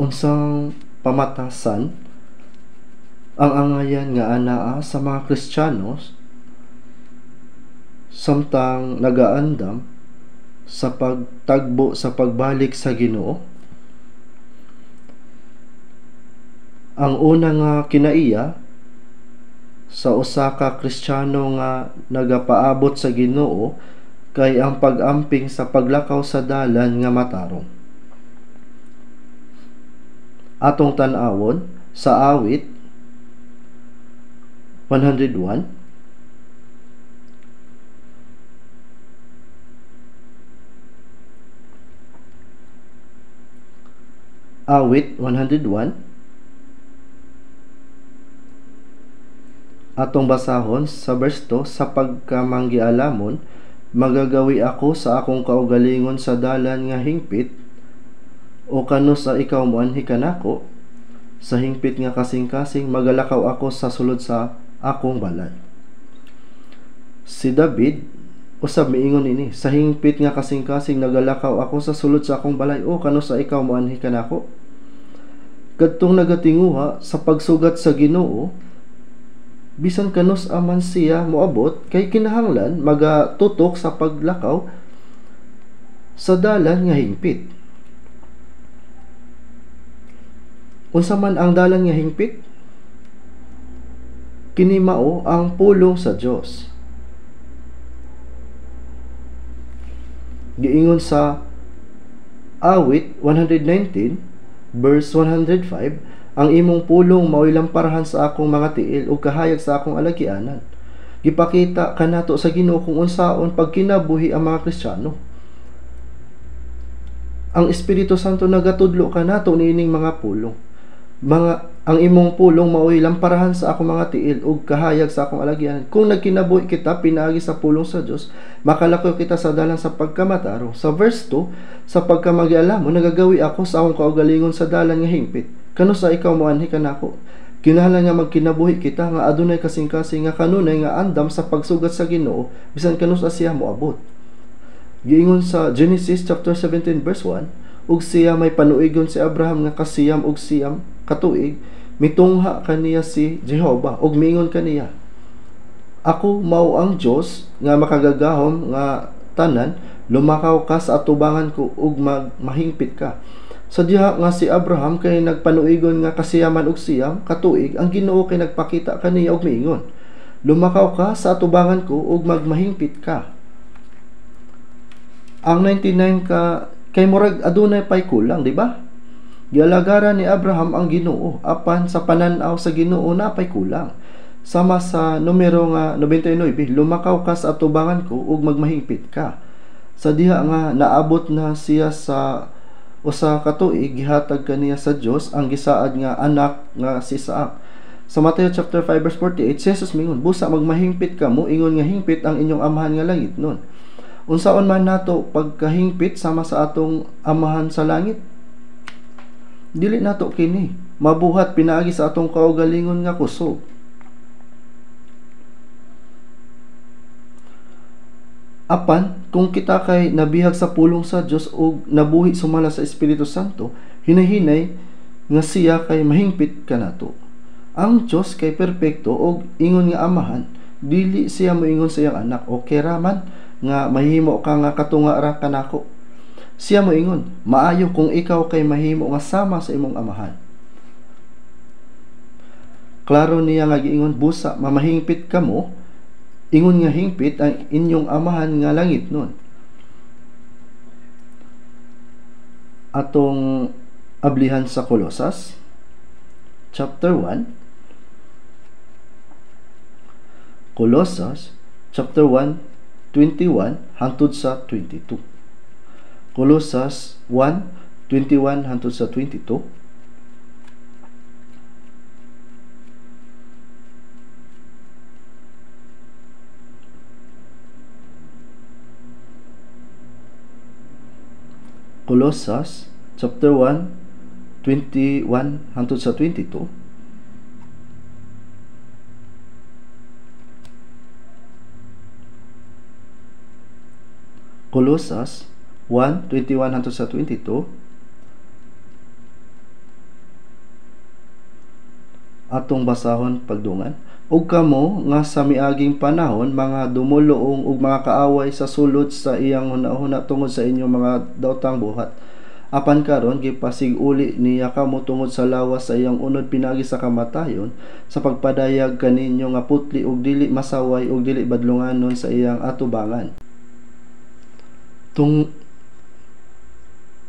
Unsang pamatasan ang angayan nga anaa sa mga Kristiyanos samtang nagaandam sa pagtagbo sa pagbalik sa Ginoo? Ang una nga kinaiya sa usa ka Kristiyano nga nagapaabot sa Ginoo kay ang pag-amping sa paglakaw sa dalan nga matarong. Atong tan-awon sa Awit 101 Awit 101, atong basahon sa verse 2, sa pagkamanggialamon magagawi ako sa akong kaugalingon sa dalan nga hingpit, o kano sa ikaw moanhi kanako sa hingpit nga kasing-kasing magalakaw ako sa sulod sa akong balay. Si David usab miingon ini, sa hingpit nga kasing-kasing nagalakaw ako sa sulod sa akong balay, o kano sa ikaw moanhi kanako. Kadtong nagatinguha sa pagsugat sa Ginoo, bisan kanus aman siya moabot, kay kinahanglan magatutok sa paglakaw sa dalan nga hingpit. Unsa man ang dalan nga hingpit? Kini mao ang pulong sa Dios. Giingon sa Awit 119 verse 105, ang imong pulong mao'y lamparahan sa akong mga tiil ug kahayag sa akong alagianan. Gipakita kanato sa Ginoo kung unsaon pagkinabuhi ang mga Kristiyano. Ang Espiritu Santo nagatudlo kanato niining mga pulong. Ang imong pulong mao'y lamparahan sa akong mga tiil ug kahayag sa akong alagianan. Kung nagkinabuhi kita pinaagi sa pulong sa Dios, makalakaw kita sa dalan sa pagkamataro. Sa verse 2, sa pagkamagialam mo nagagawi ako sa akong kaugalingon sa dalan nga hingpit. Kano sa ikaw moanhi kanako. Kinahanglan nga magkinabuhi kita nga adunay kasing-kasing nga kanunay nga andam sa pagsugat sa Ginoo bisan kanus-a siya moabot. Giingon sa Genesis chapter 17 verse 1, ug siya may panuigon si Abraham nga 99 katuig, mitungha kaniya si Jehova ug miingon kaniya, "Ako mao ang Dios nga makagagahom nga tanan, lumakaw ka sa atubangan ko ug mahingpit ka." Sa diha nga si Abraham kay nagpanuigon nga 99 katuig, ang Ginoo kay nagpakita kaniya og miingon, "Lumakaw ka sa atubangan ko ug magmahingpit ka." Ang 99 ka kay murag adunay pay kulang, di ba? Gialagaran ni Abraham ang Ginoo, apan sa panan-aw sa Ginoo napay kulang. Sama sa numero nga 99, lumakaw ka sa atubangan ko ug magmahingpit ka. Sa diha nga naabot na siya sa usa ka tuig, gihatag kaniya sa Dios ang gisaad nga anak nga si Isaac. Sa Mateo chapter 5 verse 48, si Jesus mingon, "Busa magmahingpit kamo ingon nga hingpit ang inyong amahan nga langit nun." Unsaon man nato pagkahingpit sama sa atong amahan sa langit? Dili nato kini mabuhat pinaagi sa atong kaugalingon nga kusog. Apan kung kita kay nabihag sa pulong sa Dios ug nabuhi sumala sa Espiritu Santo, hinahinay nga siya kay mahingpit kanato. Ang Dios kay perpekto ug ingon nga amahan, dili siya moingon sa iyang anak, "Okay ra man nga mahimo ka nga katunga ra kanako." Siya moingon, "Maayo kung ikaw kay mahimo nga sama sa imong amahan." Klaro niya nga giingon, "Busa mamahingpit kamo ingon nga hingpit ang inyong amahan nga langit nun." Atong ablihan sa Colosas chapter 1. Colosas chapter 1 21 hangtod sa 22. Colosas 1:21 hangtod sa 22. Colosas chapter 1 21 hangtod sa 22. Colosas 1:21 hangtod sa 22. Atong basahon pagdungan. Ug kamo nga sa miaging panahon mga dumuluong ug mga kaaway sa sulod sa iyang hunahuna tungod sa inyong mga daotang buhat. Apan karon gipasig-uli niya kamo tungod sa lawas sa iyang unod pinaagi sa kamatayon, sa pagpadayag kaninyo nga putli ug dili masaway ug dili badlunganon sa iyang atubangan.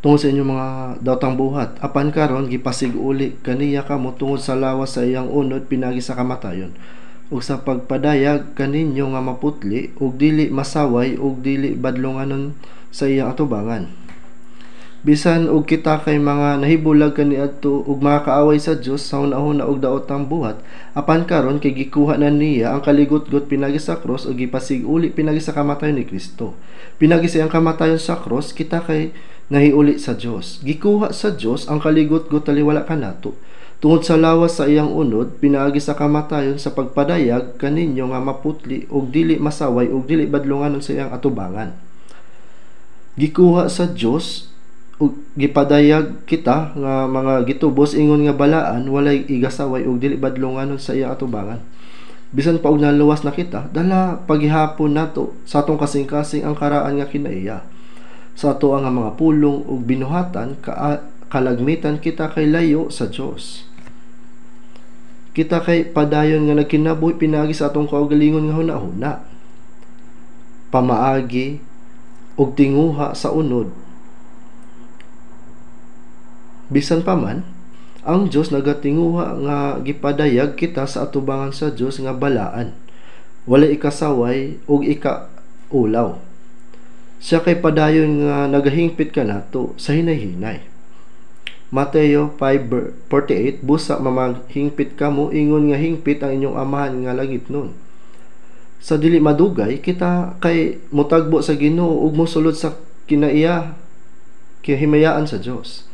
Tungod sa inyong mga daotang buhat, apan karon gipasig-uli kaniya kamo tungod sa lawas sa iyang unod pinaagi sa kamatayon, ug sa pagpadayag kaninyo nga maputli ug dili masaway ug dili badlunganon sa iyang atubangan. Bisan og kita kay mga nahibulag kaniadto ug mga kaaway sa Dios sa hunahuna og daotang buhat, apan karon kay gikuha na niya ang kaligutgot pinaagi sa cross ug gipasig-uli pinaagi sa kamatayon ni Kristo. Pinaagi sa iyang kamatayon sa cross, kita kay nahiuli sa Dios. Gikuha sa Dios ang kaligutgot taliwala kanato tungod sa lawas sa iyang unod pinaagi sa kamatayon, sa pagpadayag kaninyo nga maputli ug dili masaway ug dili badlunganon sa iyang atubangan. Gikuha sa Dios ug gipadayag kita nga mga gitubos ingon nga balaan, walay igasaway ug dili badlunganon sa iyang atubangan. Bisan pa og naluwas na kita, dala paghihapon nato sa atong kasing-kasing ang karaan nga kinaiya. Sa ato ang mga pulong ug binuhatan, kalagmitan kita kay layo sa Dios. Kita kay padayon nga nagkinabuhi pinaagi sa atong kaugalingon nga hunahuna, pamaagi ug tinguha sa unod. Bisan pa man, ang Dios nagatinguha nga gipadayag kita sa atubangan sa Dios nga balaan, walay ikasaway ug ikaulaw. Siya kay padayon nga nagahingpit kanato sa hinay-hinay. Mateo 5:48, busa mamahingpit kamo ingon nga hingpit ang inyong amahan nga langit nun. Sa dili madugay kita kay motagbo sa Ginoo ug mosulod sa kinaiya kihimayaan sa Dios.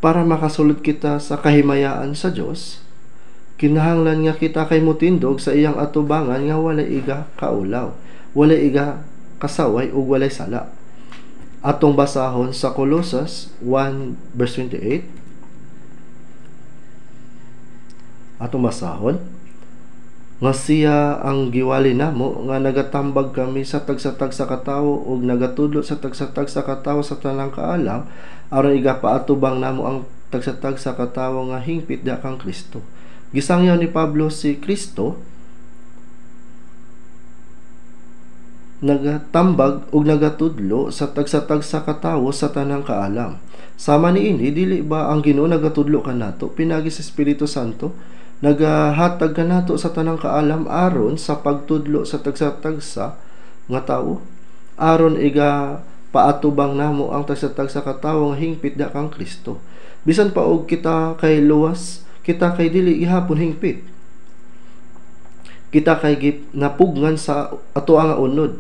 Para makasulod kita sa kahimayaan sa Dios, kinahanglan nga kita kay motindog sa iyang atubangan nga walay iga kaulaw, walay iga kasaway ug walay sala. Atong basahon sa Colosas 1 verse 28. Atong basahon nga siya ang giwali namo nga nagatambag kami sa tagsa-tagsa ka tawo ug nagatudlo sa tagsa-tagsa ka tawo sa tanang kaalam aron igapaatubang namo ang tagsa-tagsa ka tawo nga hingpit diha kang Kristo. Gisangyaw ni Pablo si Kristo nagatambag ug nagatudlo sa tagsa-tagsa ka tawo sa tanang kaalam. Sama niini, dili ba ang Ginoo nagatudlo kanato pinaagi sa Espiritu Santo? Nagahatag kanato sa tanang kaalam aron sa pagtudlo sa tagsa-tagsa nga tawo, aron iga paatubang namo ang tagsa-tagsa ka tawo nga hingpit diha kang Kristo. Bisan pa og kita kay luwas, kita kay dili gihapon hingpit. Kita kay napugngan sa ato nga unod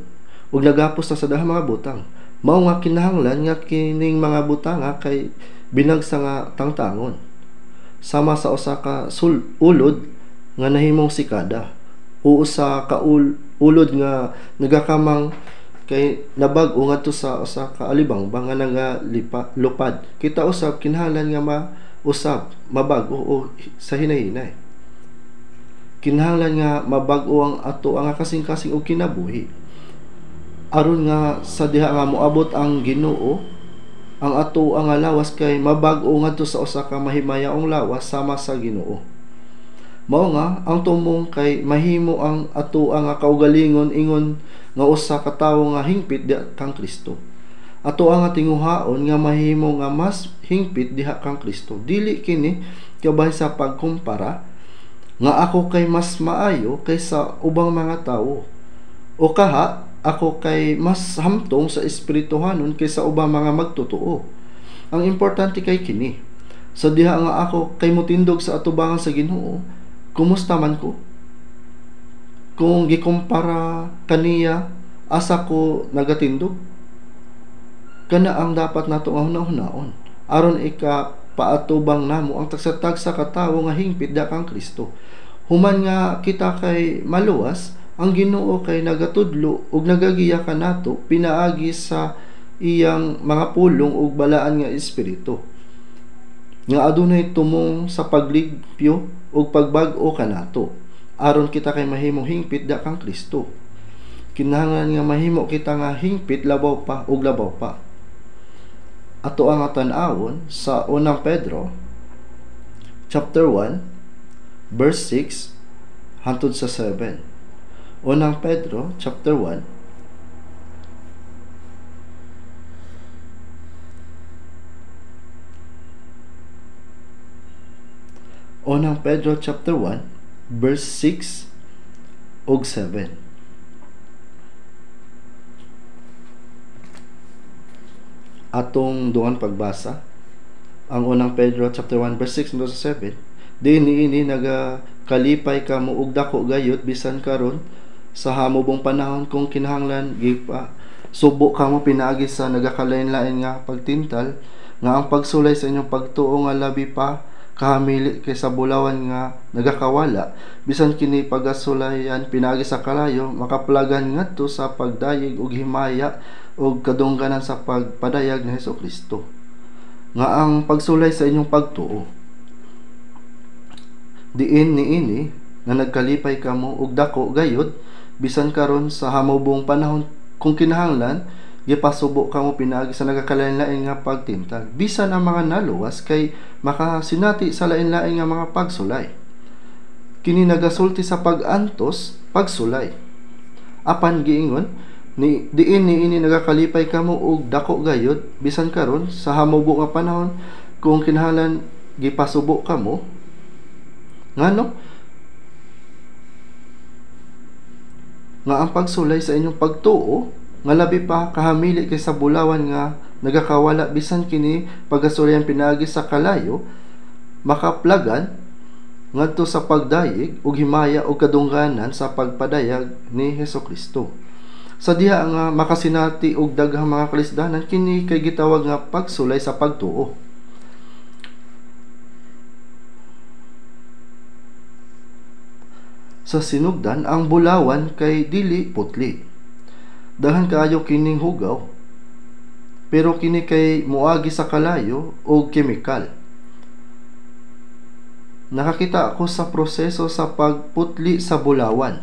ug nagapos ta sa dahang mga butang. Mao nga kinahanglan nga kining mga butanga kay binagsa nga tangtangon, sama sa usa ka ulod nga nahimong sikada o usa ka ulod nga nagakamang kay nabag-o ngadto sa usa ka alibangbang nga nagalupad. Kita usab kinahanglan nga mausab mabag-o o sa hinay-hinay. Kinahanglan nga mabag-o ang ato ang kasing-kasing og kinabuhi aron nga sa diha nga moabot ang Ginoo, ang ato ang lawas kay mabag-o ngadto sa usa ka mahimayaong lawas sama sa Ginoo. Mao nga ang tumong kay mahimo ang ato ang kaugalingon ingon nga usa ka tawo nga hingpit diha kang Kristo. Ato ang tinguhaon nga mahimo nga mas hingpit diha kang Kristo. Dili kini kabahin sa pagkumpara nga ako kay mas maayo kaysa ubang mga tawo, o kaha ako kay mas hamtong sa espirituhanon kaysa ubang mga magtotoo. Ang importante kay kini, sa diha nga ako kay motindog sa atubangan sa Ginoo, kumusta man ko? Kung gikumpara kaniya, asa ko nagatindog? Kana ang dapat nato nga hunahunahon aron ikapaatubang namo ang tagsa-tagsa ka tawo nga hingpit diha kang Kristo. Human nga kita kay maluwas, ang Ginoo kay nagatudlo ug nagagiya kanato pinaagi sa iyang mga pulong ug balaan nga espiritu nga adunay tumong sa paglimpyo ug pagbag-o kanato aron kita kay mahimong hingpit diha kang Kristo. Kinahanglan nga mahimo kita nga hingpit labaw pa ug labaw pa. Ato ang tan-awon sa unang Pedro chapter 1 verse 6 hangtod sa 7. Unang Pedro chapter 1 Unang Pedro chapter 1 verse 6 ug 7. Atong duan pagbasa ang unang Pedro chapter 1 verse 6 hangtod sa 7. Diin niini nagakalipay kamo og dako gayud bisan karon sa hamubong panahon kung kinahanglan gipa subo kamo pinaagi sa nagakalain-lain nga pagtintal nga ang pagsulay sa inyong pagtuo nga labi pa kahamili kaysa bulawan nga nagakawala, bisan kini pagasulayan pinaagi sa kalayo makaplagan ngadto sa pagdayeg og himaya og kadungganan sa pagpadayag ni Hesukristo. Nga ang pagsulay sa inyong pagtuo diin niini nga nagkalipay kamo og dako gayud bisan karon sa hamubong panahon kung kinahanglan gipasubo kamo pinaagi sa nagakalain-lain nga pagtintal, bisan ang mga naluwas kay makasinati sa lain-lain nga mga pagsulay. Kini nagasulti sa pag-antos pagsulay. Apan giingon ni diin niini nagakalipay kamo og dako gayud bisan karon sa hamubo nga panahon kung kinahanglan gipasubo kamo. Ngano nga ang pagsulay sa inyong pagtuo nga labi pa kahamili kaysa bulawan nga nagakawala bisan kini pagasulayan pinaagi sa kalayo makaplagan ngadto sa pagdayeg ug himaya ug kadungganan sa pagpadayag ni Hesukristo. Sa diha nga makasinati og daghang mga kalisdanan, kini kay gitawag nga pagsulay sa pagtuo. Sa sinugdan, ang bulawan kay dili putli. Daghan kaayo kining hugaw, pero kini kay moagi sa kalayo o kemikal. Nakakita ako sa proseso sa pagputli sa bulawan.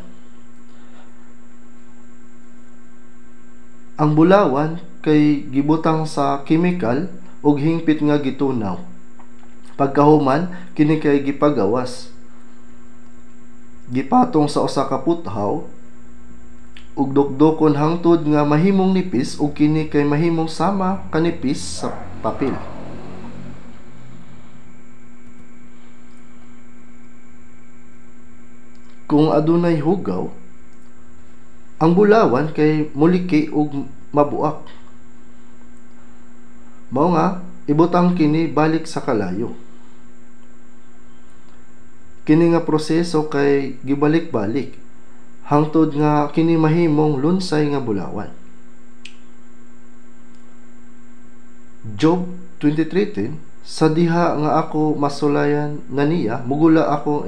Ang bulawan kay gibutang sa kemikal ug hingpit nga gitunaw. Pagkahuman, kini kay gipagawas. Gipatong sa usa ka puthaw ug dukdukon hangtod nga mahimong nipis ug kini kay mahimong sama kanipis sa papel. Kung adunay hugaw, ang bulawan kay muliki ug mabuak. Mao nga ibutang kini balik sa kalayo. Kini nga proseso kay gibalik-balik hangtod nga kini mahimong lunsay nga bulawan. Job 23:10, sa diha nga ako masulayan na niya, mugula ako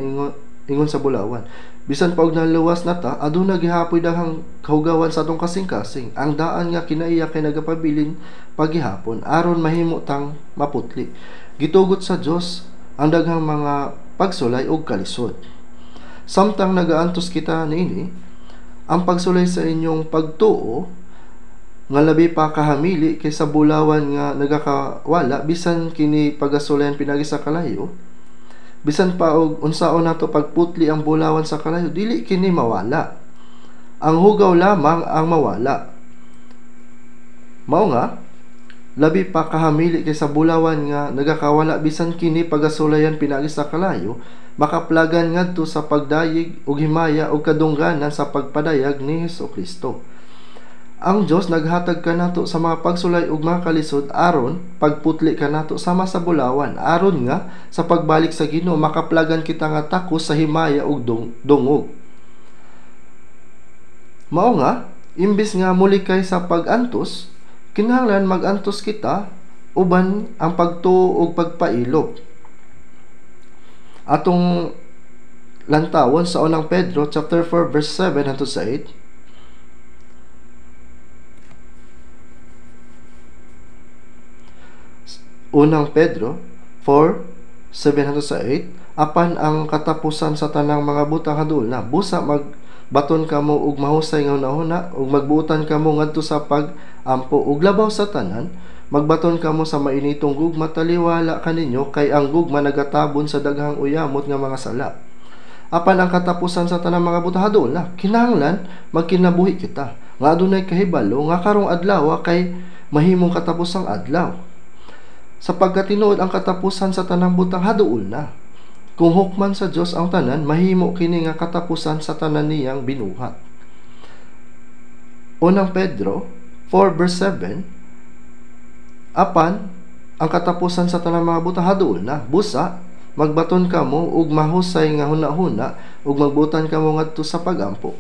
ingon sa bulawan. Bisan pa og naluwas na ta, aduna gihapoy daghang kahugawan sa atong kasing-kasing. Ang daan nga kinaiya kay nagapabilin paghihapon aron mahimo tang maputli. Gitugot sa Dios ang daghang mga pagsulay og kalisod. Samtang nagaantos kita niini, ang pagsulay sa inyong pagtuo nga labi pa kahamili kaysa bulawan nga nagakawala, bisan kini pagasulayan pinagi sa kalayo, bisan pa og unsaon nato pagputli ang bulawan sa kalayo, dili kini mawala. Ang hugaw lamang ang mawala. Mao nga labi pa kahamili kaysa bulawan nga nagakawala, bisan kini pagasulayan pinagi sa kalayo, makaplagan ngadto sa pagdayeg og himaya og kadungganan sa pagpadayag ni Hesukristo. Ang Dios naghatag kanato sa mga pagsulay ug mga kalisod aron pagputli kanato sama sa bulawan, aron nga sa pagbalik sa Ginoo makaplagan kita nga takos sa himaya ug dungog. Mao nga imbes nga mulikay sa pag-antos, kinahanglan mag-antos kita uban ang pagtuo ug pagpailog. Atong lantawon sa unang Pedro chapter 4 verse 7 hangtod sa 8. Unang Pedro 4:7 hangtod sa 8, apan ang katapusan sa tanang mga butang haduol na, busa magbaton kamo og mahusay nga hunahuna ug magbuotan kamo ngadto sa pag-ampo, ug labaw sa tanan magbaton kamo sa mainitong gugma taliwala kaninyo, kay ang gugma nagatabon sa daghang uyamot nga mga sala. Apan ang katapusan sa tanang mga butang haduol na, kinahanglan magkinabuhi kita nga adunay kahibalo nga karong adlaw kay mahimong katapusang adlaw. Sapagkat tinuod ang katapusan sa tanang butang haduol na. Kung hukman sa Dios ang tanan, mahimo kini nga katapusan sa tanan niyang binuhat. Unang Pedro 4 verse 7, apan ang katapusan sa tanang mga butang haduol na, busa magbaton kamo og mahusay nga hunahuna ug magbutan kamo ngadto sa pagampo.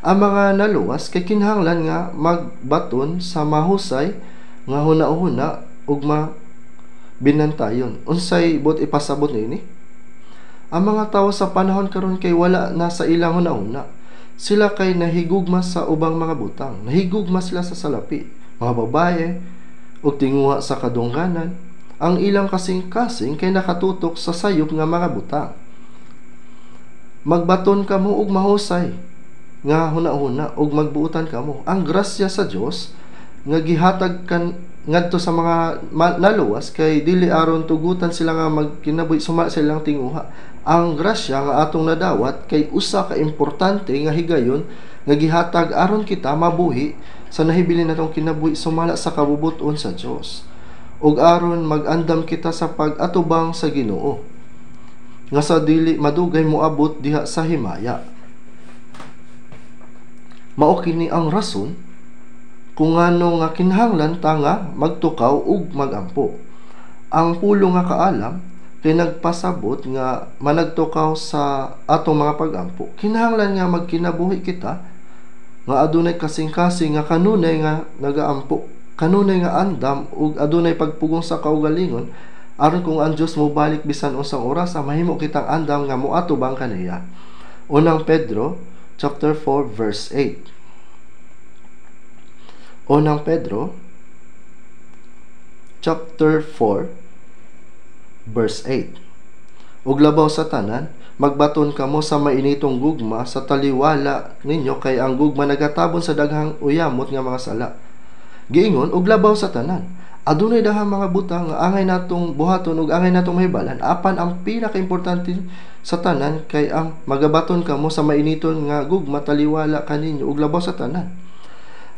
Ang mga naluwas kay kinahanglan nga magbaton sa mahusay nga hunahuna ug binantayon. Unsay buot ipasabot niini? Ang mga tawo sa panahon karon kay wala na sa ilang hunahuna. Sila kay nahigugma sa ubang mga butang. Nahigugma sila sa salapi, mga babae, ug tinguha sa kadungganan. Ang ilang kasing-kasing kay nakatutok sa sayop nga mga butang. Magbaton kamo og mahusay nga hunahuna ug magbuotan kamo. Ang grasya sa Dios nga gihatag kan ngadto sa mga naluwas kay dili aron tugutan sila nga magkinabuhi suma sa ilang tinguha. Ang grasya nga atong nadawat kay usa ka importante nga higayon nga gihatag aron kita mabuhi sa nahibilin natong kinabuhi sumala sa kabubut-on sa Dios, ug aron mag-andam kita sa pag-atubang sa Ginoo nga sa dili madugay moabot diha sa himaya. Mao kini ang rason kung ngano nga kinahanglan ta nga magtukaw ug magampo. Ang pulo nga kaalam kay nagpasabot nga managtukaw sa atong mga pagampo. Kinahanglan nga magkinabuhi kita nga adunay kasing-kasing nga kanunay nga nagaampo, kanunay nga andam ug adunay pagpugong sa kaugalingon, aron kung ang Dios mobalik bisan unsang oras, mahimo kitang andam nga moatubang kaniya. Unang Pedro chapter 4 verse 8. Unang Pedro chapter 4 verse 8. Ug labaw sa tanan, magbaton kamo sa mainitong gugma sa taliwala ninyo, kay ang gugma nagatabon sa daghang uyamot nga mga sala. Giingon og labaw sa tanan, adunay daghang mga butang nga angay natong buhaton ug angay natong mahibalan, apan ang pinakaimportante sa tanan kay ang magabaton kamo sa mainiton nga gugma taliwala kaninyo ug labaw sa tanan.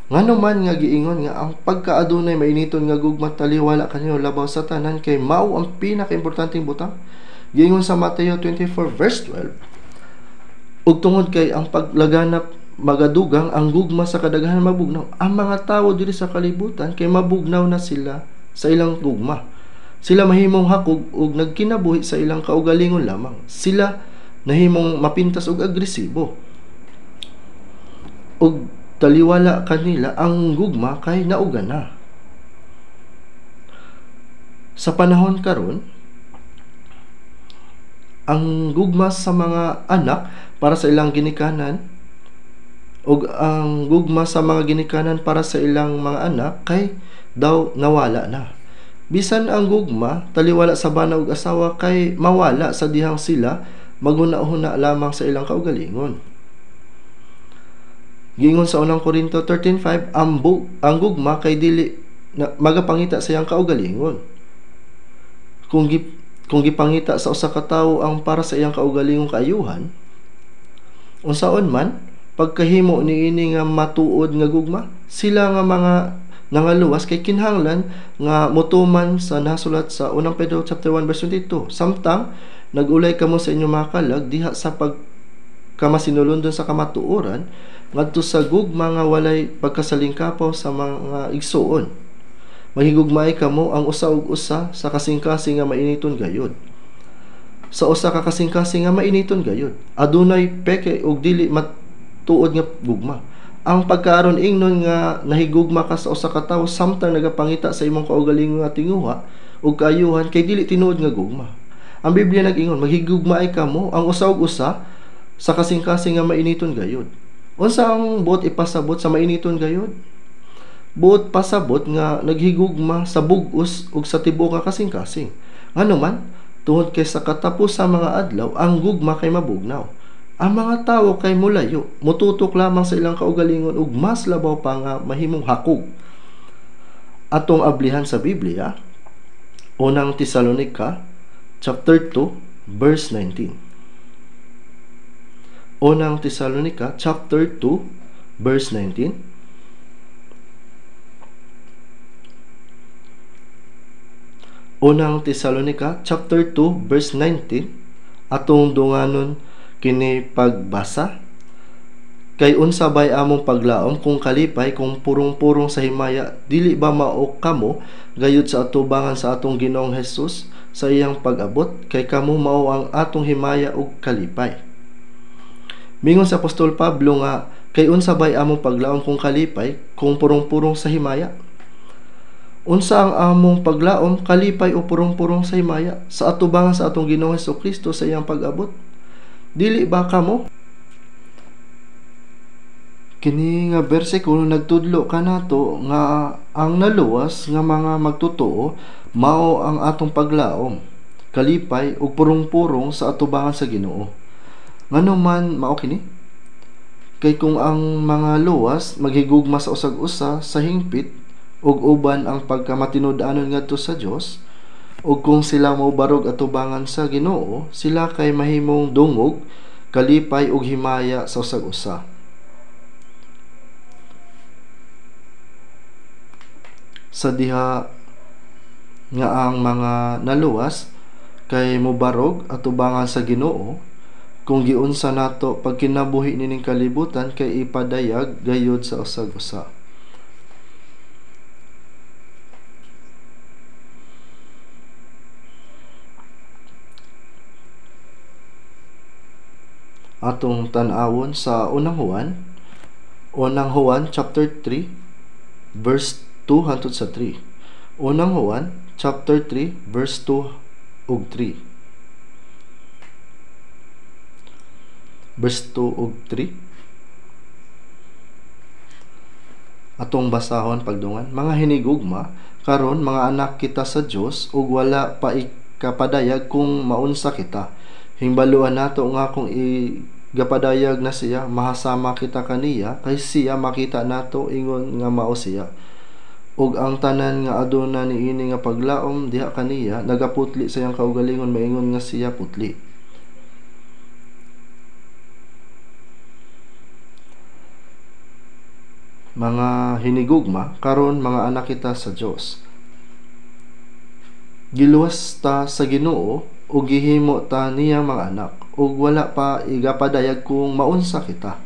Ngano man nga giingon nga ang pagkaadunay mainiton nga gugma taliwala kaninyo labaw sa tanan kay mao ang pinakaimportanteng butang? Giingon sa Mateo 24 verse 12, ug tungod kay ang paglaganap magadugang ang gugma sa kadaghanan mabugnaw, ang mga tawo diri sa kalibutan kay mabugnaw na sila sa ilang gugma. Sila mahimong hakog ug nagkinabuhi sa ilang kaugalingon lamang. Sila nahimong mapintas ug agresibo. Ug taliwala kanila ang gugma kay nauga na. Sa panahon karon, ang gugma sa mga anak para sa ilang ginikanan ug ang gugma sa mga ginikanan para sa ilang mga anak kay daw nawala na. Bisan ang gugma taliwala sa bana ug asawa kay mawala sa dihang sila maghuna-huna lamang sa ilang kaugalingon. Giingon sa unang Korinto 13:5, ang gugma kay dili na, magapangita sa iyang kaugalingon. Kung gipangita sa usa ka tawo ang para sa iyang kaugalingong kaayuhan, unsaon man pagkahimo niini nga matuod nga gugma, sila nga mga nangaluwas kay kinahanglan nga motuman sa nasulat sa unang Pedro chapter 1 verse 22. Samtang nagulay kamo sa inyong mga kalag diha sa pagkamasinulondon sa kamatuoran ngadto sa gugma nga walay pagkasalingkapaw sa mga igsuon. Mahigugmaay kamo ang usa ug usa sa kasing-kasing nga mainiton gayod. Sa usa ka kasing-kasing nga mainiton gayod, adunay peke ug dili matuod nga gugma. Ang pagkaaron ingnon nga nahigugma ka sa usa ka tawo samtang nagapangita sa imong kaugalingon nga tinguha ug kaayuhan kay dili tinuod nga gugma. Ang Biblia nag-ingon, maghigugmaay kamo ang usa ug usa sa kasing-kasing nga mainiton gayod. Unsa ang buot ipasabot sa mainiton gayod? Buot pasabot nga naghigugma sa bug-os ug sa tibuok nga kasing-kasing. Ngano man, tungod kay sa katapos sa mga adlaw, ang gugma kay mabugnaw. Ang mga tawo kay mulayo, mututok lamang sa ilang kaugalingon ug mas labaw pa nga mahimong hakog. Atong ablihan sa Biblia, Unang Tesalonika chapter 2 verse 19. Unang Tesalonika chapter 2 verse 19. Unang Tesalonika chapter 2 verse 19, atong dunganon kini pagbasa. Kay unsa bay among paglaom kung kalipay kung purong-purong sa himaya, dili ba mao kamo gayud sa atubangan sa atong Ginoong Hesus sa iyang pag-abot, kay kamo mao ang atong himaya ug kalipay. Mingon sa Apostol Pablo nga kay unsa bay among paglaom kung kalipay kung purong-purong sa himaya? Unsa ang among paglaom, kalipay o purong-purong sa himaya sa atubangan sa atong Ginoong Hesukristo sa iyang pag-abot? Dili ba kamo? Kini nga bersikulo nagtudlo kanato nga ang naluwas nga mga magtotoo mao ang atong paglaom, kalipay ug purong-purong sa atubangan sa Ginoo. Ngano man mao kini? Kay kung ang mga luwas maghigugma sa usag-usa sa hingpit ug uban ang pagkamatinud-anon ngadto sa Dios, ug kung sila mobarog atubangan sa Ginoo, sila kay mahimong dungog, kalipay ug himaya sa usag-usa. Sa diha nga ang mga naluwas kay mobarog atubangan sa Ginoo, kung giunsa nato pagkinabuhi nining kalibutan kay ipadayag gayud sa usag-usa. Atong tan-awon sa Unang Juan, Unang Juan chapter 3 verse 2 hangtod sa 3. Unang Juan chapter 3 verse 2 ug 3. verse 2 ug 3. Atong basahon pagdungan, mga hinigugma, karon mga anak kita sa Dios ug wala pa ikapadayag kung maunsa kita. Himbaluan nato nga kung igapadayag na siya, mahasama kita kaniya, kay siya makita nato ingon nga mao siya. Ug ang tanan nga aduna niini nga paglaom diha kaniya, nagaputli sa iyang kaugalingon maingon nga siya putli. Mga hinigugma, karon mga anak kita sa Dios. Giluwas ta sa Ginoo ug gihimo ta niyang mga anak, ug wala pa igapadayag kung maunsa kita.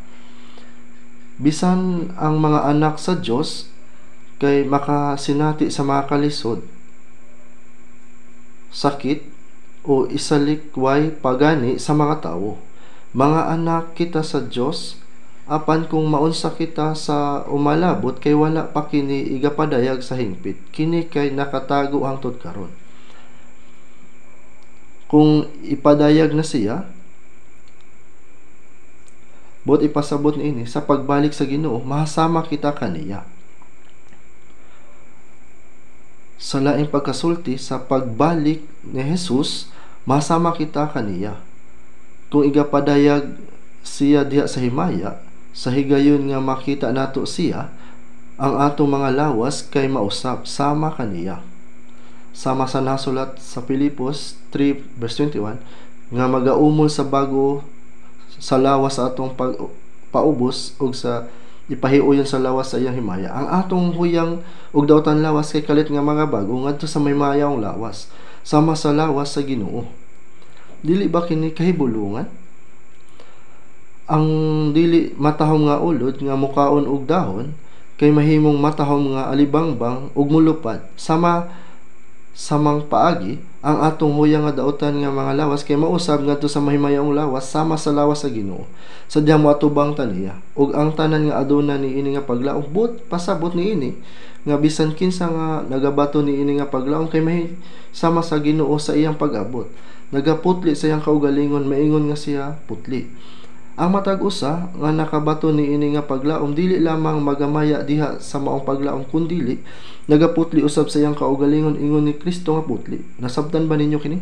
Bisan ang mga anak sa Dios kay makasinati sa mga kalisod, sakit o isalikway pagani sa mga tawo. Mga anak kita sa Dios, apan kung maunsa kita sa umalabot kay wala pa kini igapadayag sa hingpit. Kini kay nakatago hangtod karon. Kung ipadayag na siya, buot ipasabot niini sa pagbalik sa Ginoo, mahasama kita kaniya. Sa laing pagkasulti, sa pagbalik ni Jesus, masama kita kaniya. Kung igapadayag siya diha sa himaya, sa higayon nga makita nato siya, ang atong mga lawas kay mausap sama kaniya. Sama sa nasulat sa Filipos 3 verse 21, nga magaumol sa bago sa lawas sa atong paubos ug sa ipahiuyon sa lawas sa iyang himaya. Ang atong huyang ug dautan lawas kay kalit nga mga bago ngadto sa may mayong lawas, sama sa lawas sa Ginoo. Dili ba kini kahibulungan? Ang dili matahom nga ulod nga mukaon og dahon kay mahimong matahom nga alibangbang ug mulupad. Sama samang paagi ang atong huyang nga dautan nga mga lawas kay mausab ngadto sa mahimayaong lawas sama sa lawas sa Ginoo. Sa diha moatubang taniya ug ang tanan nga aduna niini nga paglaom but pasabot niini nga bisan kinsa nga nagabato niini nga paglaom kay mahi sama sa Ginoo sa iyang pag-abot. Nagaputli sa iyang kaugalingon maingon nga siya putli. Ang matag usa nga nakabato niini nga paglaom dili lamang magamaya diha sa maong paglaom kundili nagaputli usab sa iyang kaugalingon ingon ni Kristo nga putli. Nasabtan ba ninyo kini?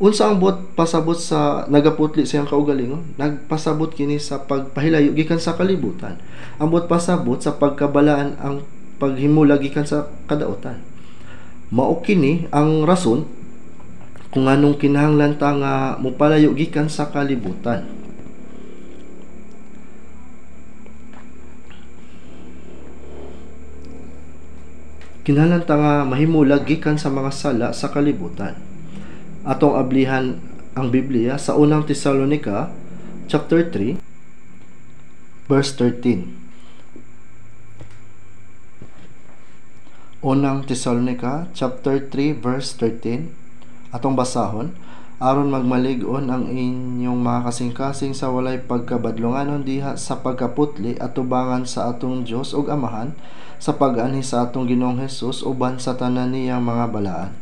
Unsa ang buot pasabot sa nagaputli sa iyang kaugalingon? Nagpasabot kini sa pagpahilayo gikan sa kalibutan. Ang buot pasabot sa pagkabalaan ang paghimula gikan sa kadautan. Mao kini ang rason kung anong kinahanglan ta nga mopalayo gikan sa kalibutan. Kinahanglan ta nga mahimulag gikan sa mga sala sa kalibutan. Atong ablihan ang Biblia sa unang Tesalonica chapter 3 verse 13. Unang Tesalonica chapter 3 verse 13. Atong basahon, aron magmalig-on ang inyong mga kasing-kasing sa walay pagkabadlunganon diha sa pagkaputli at tubangan sa atong Dios ug Amahan sa pag-anhi sa atong Ginoong Hesus uban sa tanan niyang mga balaan.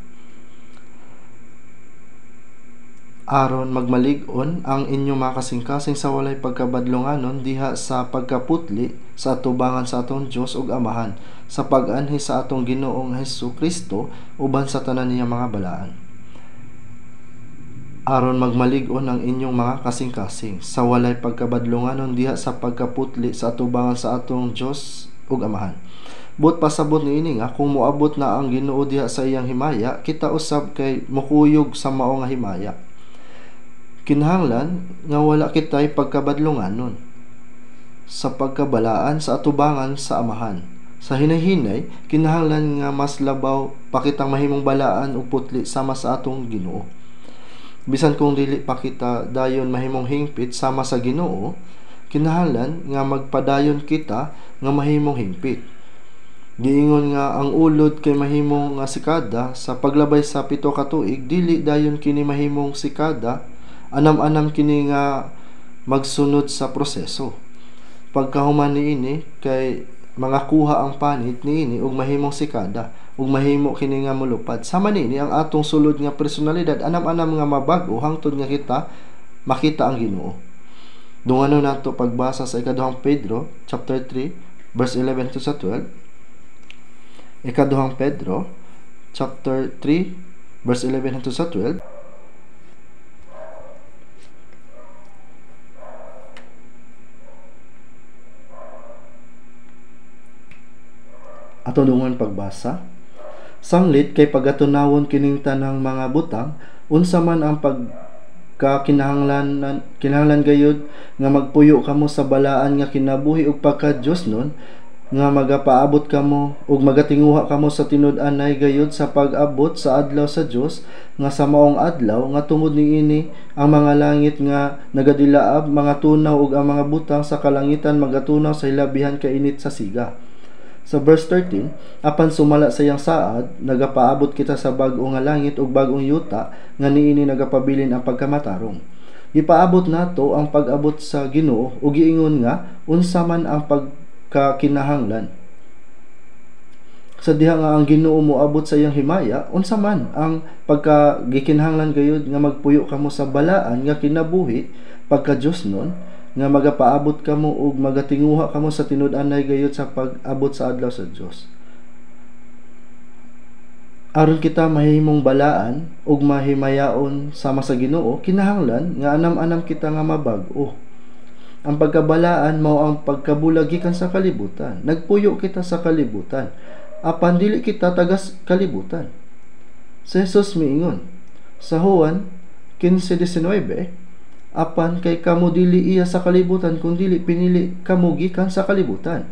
Aron magmalig-on ang inyong mga kasing-kasing sa walay pagkabadlunganon diha sa pagkaputli sa atubangan sa atong Dios ug Amahan sa pag-anhi sa atong Ginoong Hesus Kristo uban sa tanan niyang mga balaan. Aron magmalig-on ang inyong mga kasing-kasing sa walay pagkabadlunganon diha sa pagkaputli sa atubangan sa atong Dios ug Amahan. Buot pasabot niini nga kung moabot na ang Ginoo diha sa iyang himaya, kita usab kay mokuyog sa mao nga himaya. Kinahanglan nga wala kitay pagkabadlunganon sa pagkabalaan sa atubangan sa Amahan. Sa hinay-hinay, kinahanglan nga mas labaw pa kitang mahimong balaan ug putli sama sa atong Ginoo. Bisan kung dili pa kita dayon mahimong hingpit sama sa Ginoo, kinahanglan nga magpadayon kita nga mahimong hingpit. Giingon nga ang ulod kay mahimong nga sikada sa paglabay sa 7 ka tuig, dili dayon kini mahimong sikada, anam-anam kini nga magsunod sa proseso. Pagkahuman niini kay mga kuha ang panit niini ug mahimong sikada ug mahimo kini nga molupad. Sama niini ang atong sulod nga personalidad anam-anam nga mabag-o hangtod nga kita makita ang Ginoo. Dunganon nato pagbasa sa Ikaduhang Pedro chapter 3 verse 11 to sa 12. Ikaduhang Pedro chapter 3 verse 11 to sa 12. Ato dungan pagbasa. Sanglit kay pagatunawon kining tanang mga butang, unsa man ang pagkakinahanglan kinahanglan gayud nga magpuyo kamo sa balaan nga kinabuhi ug pagka-Dios nun, nga magapaabot kamo ug magatinguha kamo sa tinud-anay gayud sa pag-abot sa adlaw sa Dios, nga sa maong adlaw nga tungod niini ang mga langit nga nagadilaab mga tunaw ug ang mga butang sa kalangitan magatunaw sa hilabihan kainit sa siga. Sa verse 13, apan sumala sa iyang saad, nagapaabot kita sa bag-o nga langit ug bag-ong yuta nga niini nagapabilin ang pagkamatarong. Gipaabot nato ang pag-abot sa Ginoo ug giingon nga unsa man ang pagkakinahanglan. Sa diha nga ang Ginoo moabot sa iyang himaya, unsa man ang pagkagikinahanglan gayud nga magpuyo kamo sa balaan nga kinabuhi pagka Dios nun, nga magapaabot kamo ug magatinguha kamo sa tinud-anay gayud sa pag-abot sa adlaw sa Dios. Aron kita mahimong balaan ug mahimayaon sama sa Ginoo, kinahanglan nga anam-anam kita nga mabag-o. Ang pagkabalaan mao ang pagkabulag gikan sa kalibutan. Nagpuyo kita sa kalibutan, apan dili kita tagas kalibutan. Si Jesus miingon sa Juan 15:19, apan kay kamo dili iya sa kalibutan, kun dili pinili kamo gikan sa kalibutan.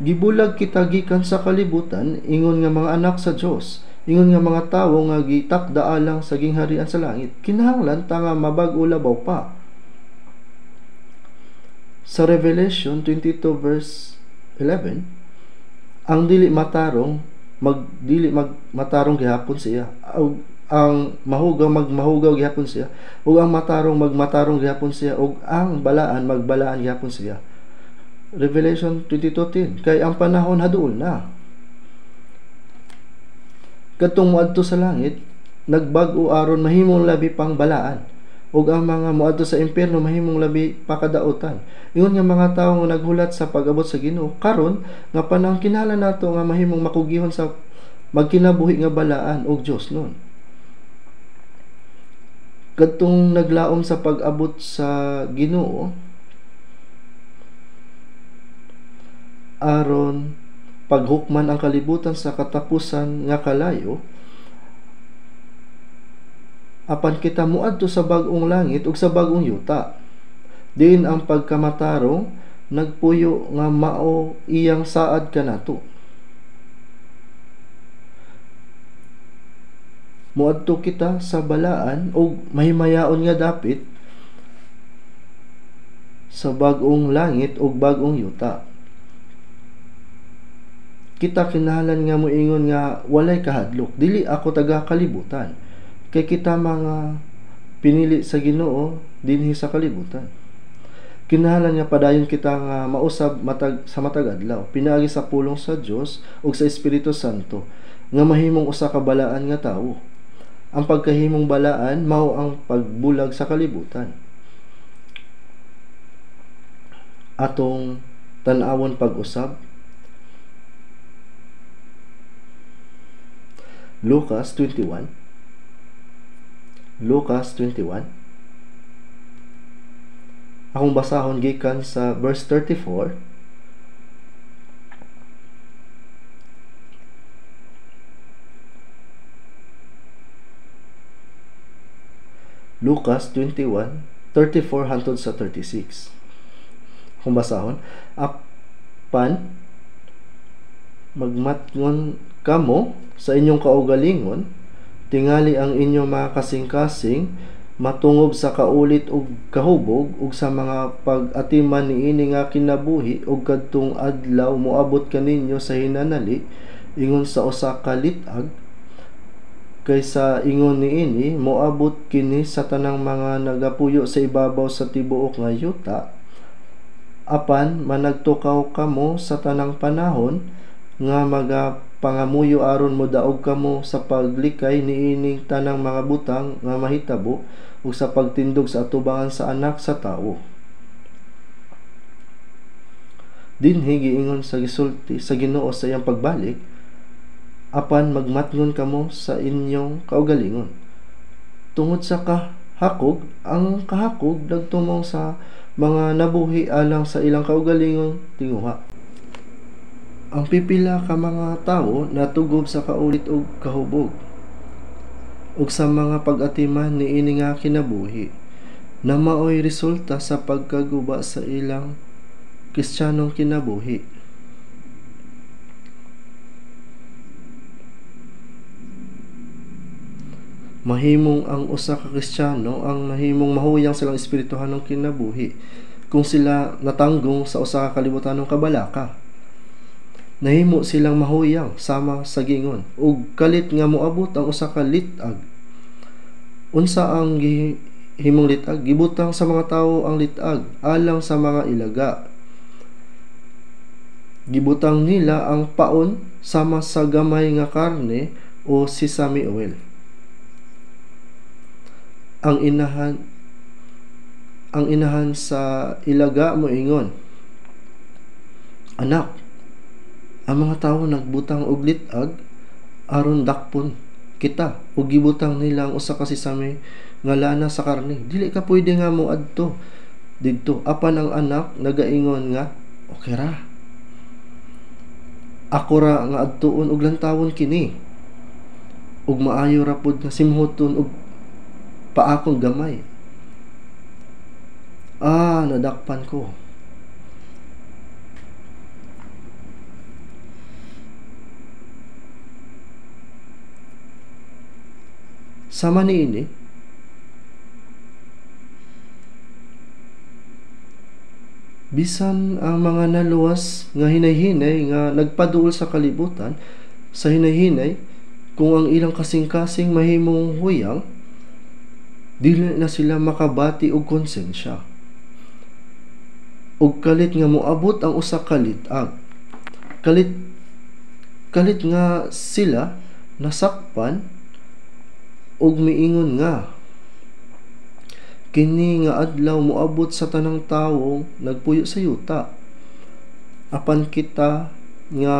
Gibulag kita gikan sa kalibutan, ingon nga mga anak sa Dios, ingon nga mga tawo nga gitakda alang sa gingharian sa langit. Kinahanglan ta nga mabag-o labaw pa. Sa Revelation 22 verse 11, ang dili matarong magdili magmatarong gihapon siya, ug ang mahugaw magmahugaw gihapon siya, ug ang matarong magmatarong gihapon siya, ug ang balaan magbalaan gihapon siya. Revelation 22:10, kay ang panahon haduol na. Kadtong moadto sa langit nagbag-o aron mahimong labi pang balaan, ug ang mga moadto sa impierno mahimong labi pakadaotan. Ingon nga mga tawo nga naghulat sa pag-abot sa Ginoo karon nga panahon, kinahanglan nato nga mahimong makugihon sa magkinabuhi nga balaan og Dios nun. Kadtong naglaom sa pag-abot sa Ginoo aron paghukman ang kalibutan sa katapusan nga kalayo, apan kita moadto sa bag-ong langit ug sa bag-ong yuta, diin ang pagkamatarong nagpuyo nga mao iyang saad kanato. Moadto kita sa balaan ug mahimayaon nga dapit sa bag-ong langit ug bag-ong yuta. Kita kinahanglan nga moingon nga walay kahadlok, dili ako taga kalibutan, kay kita mga pinili sa Ginoo dinhi sa kalibutan. Kinahanglan nga padayon kita nga mausab matag sa matag adlaw pinaagi sa pulong sa Dios ug sa Espiritu Santo nga mahimong usa ka balaan nga tawo. Ang pagkahimong balaan mao ang pagbulag sa kalibutan. Atong tan-awon pag-usab, Lucas 21. Lucas 21. Akong basahon gikan sa verse 34. Lucas 21:34 hangtod sa 36. Akong basahon, apan magmatngon kamo sa inyong kaugalingon, tingali ang inyong mga kasing-kasing matungob sa kaulit ug kahubog ug sa mga pag-atiman niini nga kinabuhi, ug kadtong adlaw moabot kaninyo sa hinanali ingon sa usa ka lit-ag, kaysa ingon niini moabot kini sa tanang mga nagapuyo sa ibabaw sa tibuok nga yuta. Apan managtukaw kamo sa tanang panahon nga magapangamuyo aron modaog kamo sa paglikay niining tanang mga butang nga mahitabo ug sa pagtindog sa atubangan sa Anak sa Tawo. Dinhi giingon sa gisulti sa Ginoo sa iyang pagbalik, apan magmatngon kamo sa inyong kaugalingon. Tungod sa kahakog, ang kahakog nagtumong sa mga nabuhi alang sa ilang kaugalingong tinguha. Ang pipila ka mga tawo natugob sa kaulit og kahubog ug sa mga pag-atiman niini nga kinabuhi na maoy resulta sa pagkaguba sa ilang Kristiyanong kinabuhi. Mahimong ang usa ka Kristiyano ang nahimong mahuyang silang espirituhanong kinabuhi kung sila natanggong sa usa ka kalibutanong kabalaka. Nahimo silang mahuyang sama sa gingon ug kalit nga moabot ang usa ka lit-ag. Unsa ang gihimong lit-ag? Gibutang sa mga tawo ang lit-ag alang sa mga ilaga. Gibutang nila ang paon sama sa gamay nga karne o sesame oil. Ang inahan sa ilaga moingon, "Anak, ang mga tawo nagbutang og lit-ag aron dakpon kita ug gibutang nila ang usa ka sesame nga lana sa karne. Dili ka pwede nga moadto didto." Apan ang anak nagaingon nga, "Okay ra. Ako ra nga adtuon og lantawon kini. Ug maayo ra pud nga simhuton og paakong gamay. Ah, nadakpan ko." Sama niini, bisan ang mga naluwas nga hinay-hinay nga nagpaduol sa kalibutan sa hinay-hinay, kung ang ilang kasing-kasing mahimong huyang, dili na sila makabati og konsensya. Og kalit nga moabot ang usa ka lit-ag. Kalit nga sila nasakpan og miingon nga, kini nga adlaw moabot sa tanang tawo nagpuyo sa yuta. Apan kita nga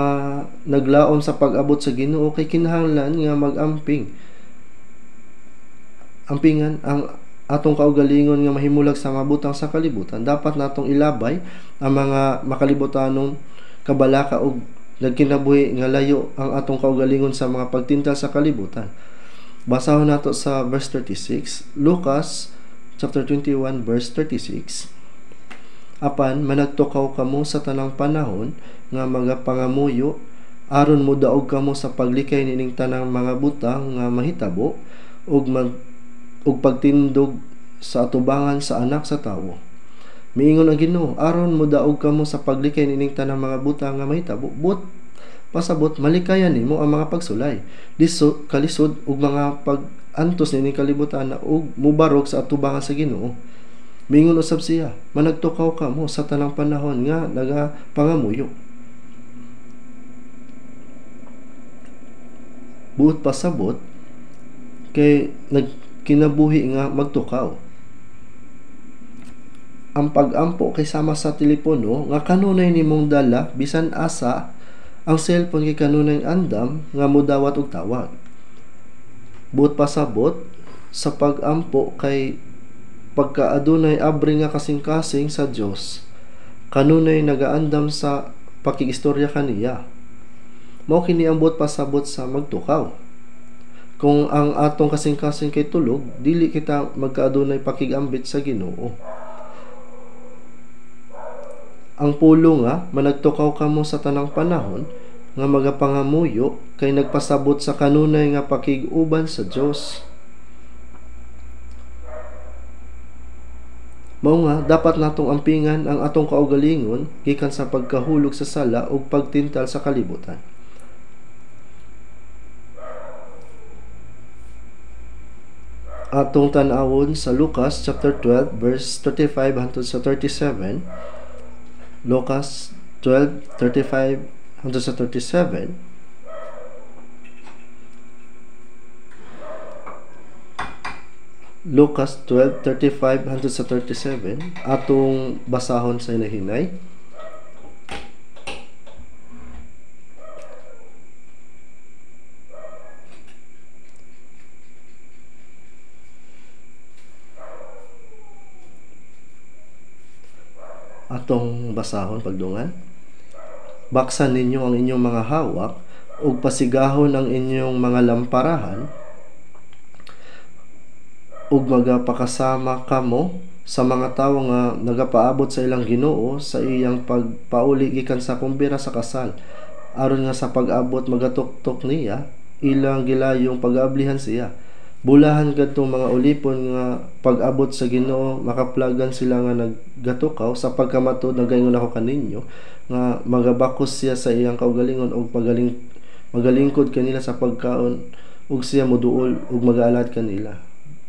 naglaom sa pag-abot sa Ginoo kay kinahanglan nga mag-amping. Ampingan ang atong kaugalingon nga mahimulag sa mabutang sa kalibutan. Dapat natong ilabay ang mga makalibutanong kabalaka og nagkinabuhi nga layo ang atong kaugalingon sa mga pagtintal sa kalibutan. Basahon nato sa verse 36, Lucas chapter 21 verse 36. Apan managtukaw kamo sa tanang panahon nga magapangamuyo aron modaog kamo sa paglikay nining tanang mga butang nga mahitabo ug pagtindog sa atubangan sa Anak sa Tawo. Miingon ang Ginoo, aron modaog kamo sa paglikay nining tanang mga butang nga mahitabo, but pasabot malikayan nimo ang mga pagsulay, lisod, kalisod ug mga pag-antos nining kalibutan ug mubarog sa atubangan sa Ginoo. Miingon usab siya, managtukaw kamo sa tanang panahon nga nagapangamuyo. Buot pasabot kay nagkinabuhi nga magtukaw. Ang pag-ampo kay sama sa telepono nga kanunay nimong dala bisan asa ang cellphone kay kanunay andam nga modawat og tawag. Buot pasabot sa pag-ampo kay pagka adunay abri nga kasing-kasing sa Dios, kanunay nagaandam sa pakigistorya kaniya. Mao kini ang buot pasabot sa magtukaw. Kung ang atong kasing-kasing kay tulog, dili kita magkaadunay pakigambit sa Ginoo. Ang pulo nga managtukaw kamo sa tanang panahon nga magapangamuyo kay nagpasabot sa kanunay nga pakig-uban sa Dios. Mao nga dapat natong ampingan ang atong kaugalingon gikan sa pagkahulog sa sala ug pagtintal sa kalibutan. Atong tan-awon sa Lucas chapter 12 verse 35 hangtod sa 37. Lucas 12:35 hangtod sa 37. Lucas 12:35 hangtod sa 37 atong basahon sa hinahinay. Atong basahon pagdungan. Baksan ninyo ang inyong mga hawak ug pasigahon ang inyong mga lamparahan ug magapakasama kamo sa mga tawo nga nagapaabot sa ilang Ginoo sa iyang pagpauli gikan sa kumbira sa kasal, aron nga sa pag-abot magatuktok niya ilang gilayong pag-ablihan siya. Bulahan kadtong mga ulipon nga pag-abot sa Ginoo makaplagan sila nga naggatukaw, sa pagkamatuod nagaingon ako kaninyo nga magabakos siya sa iyang kaugalingon ug magalingkod kanila sa pagkaon ug siya moduol ug magaalad kanila.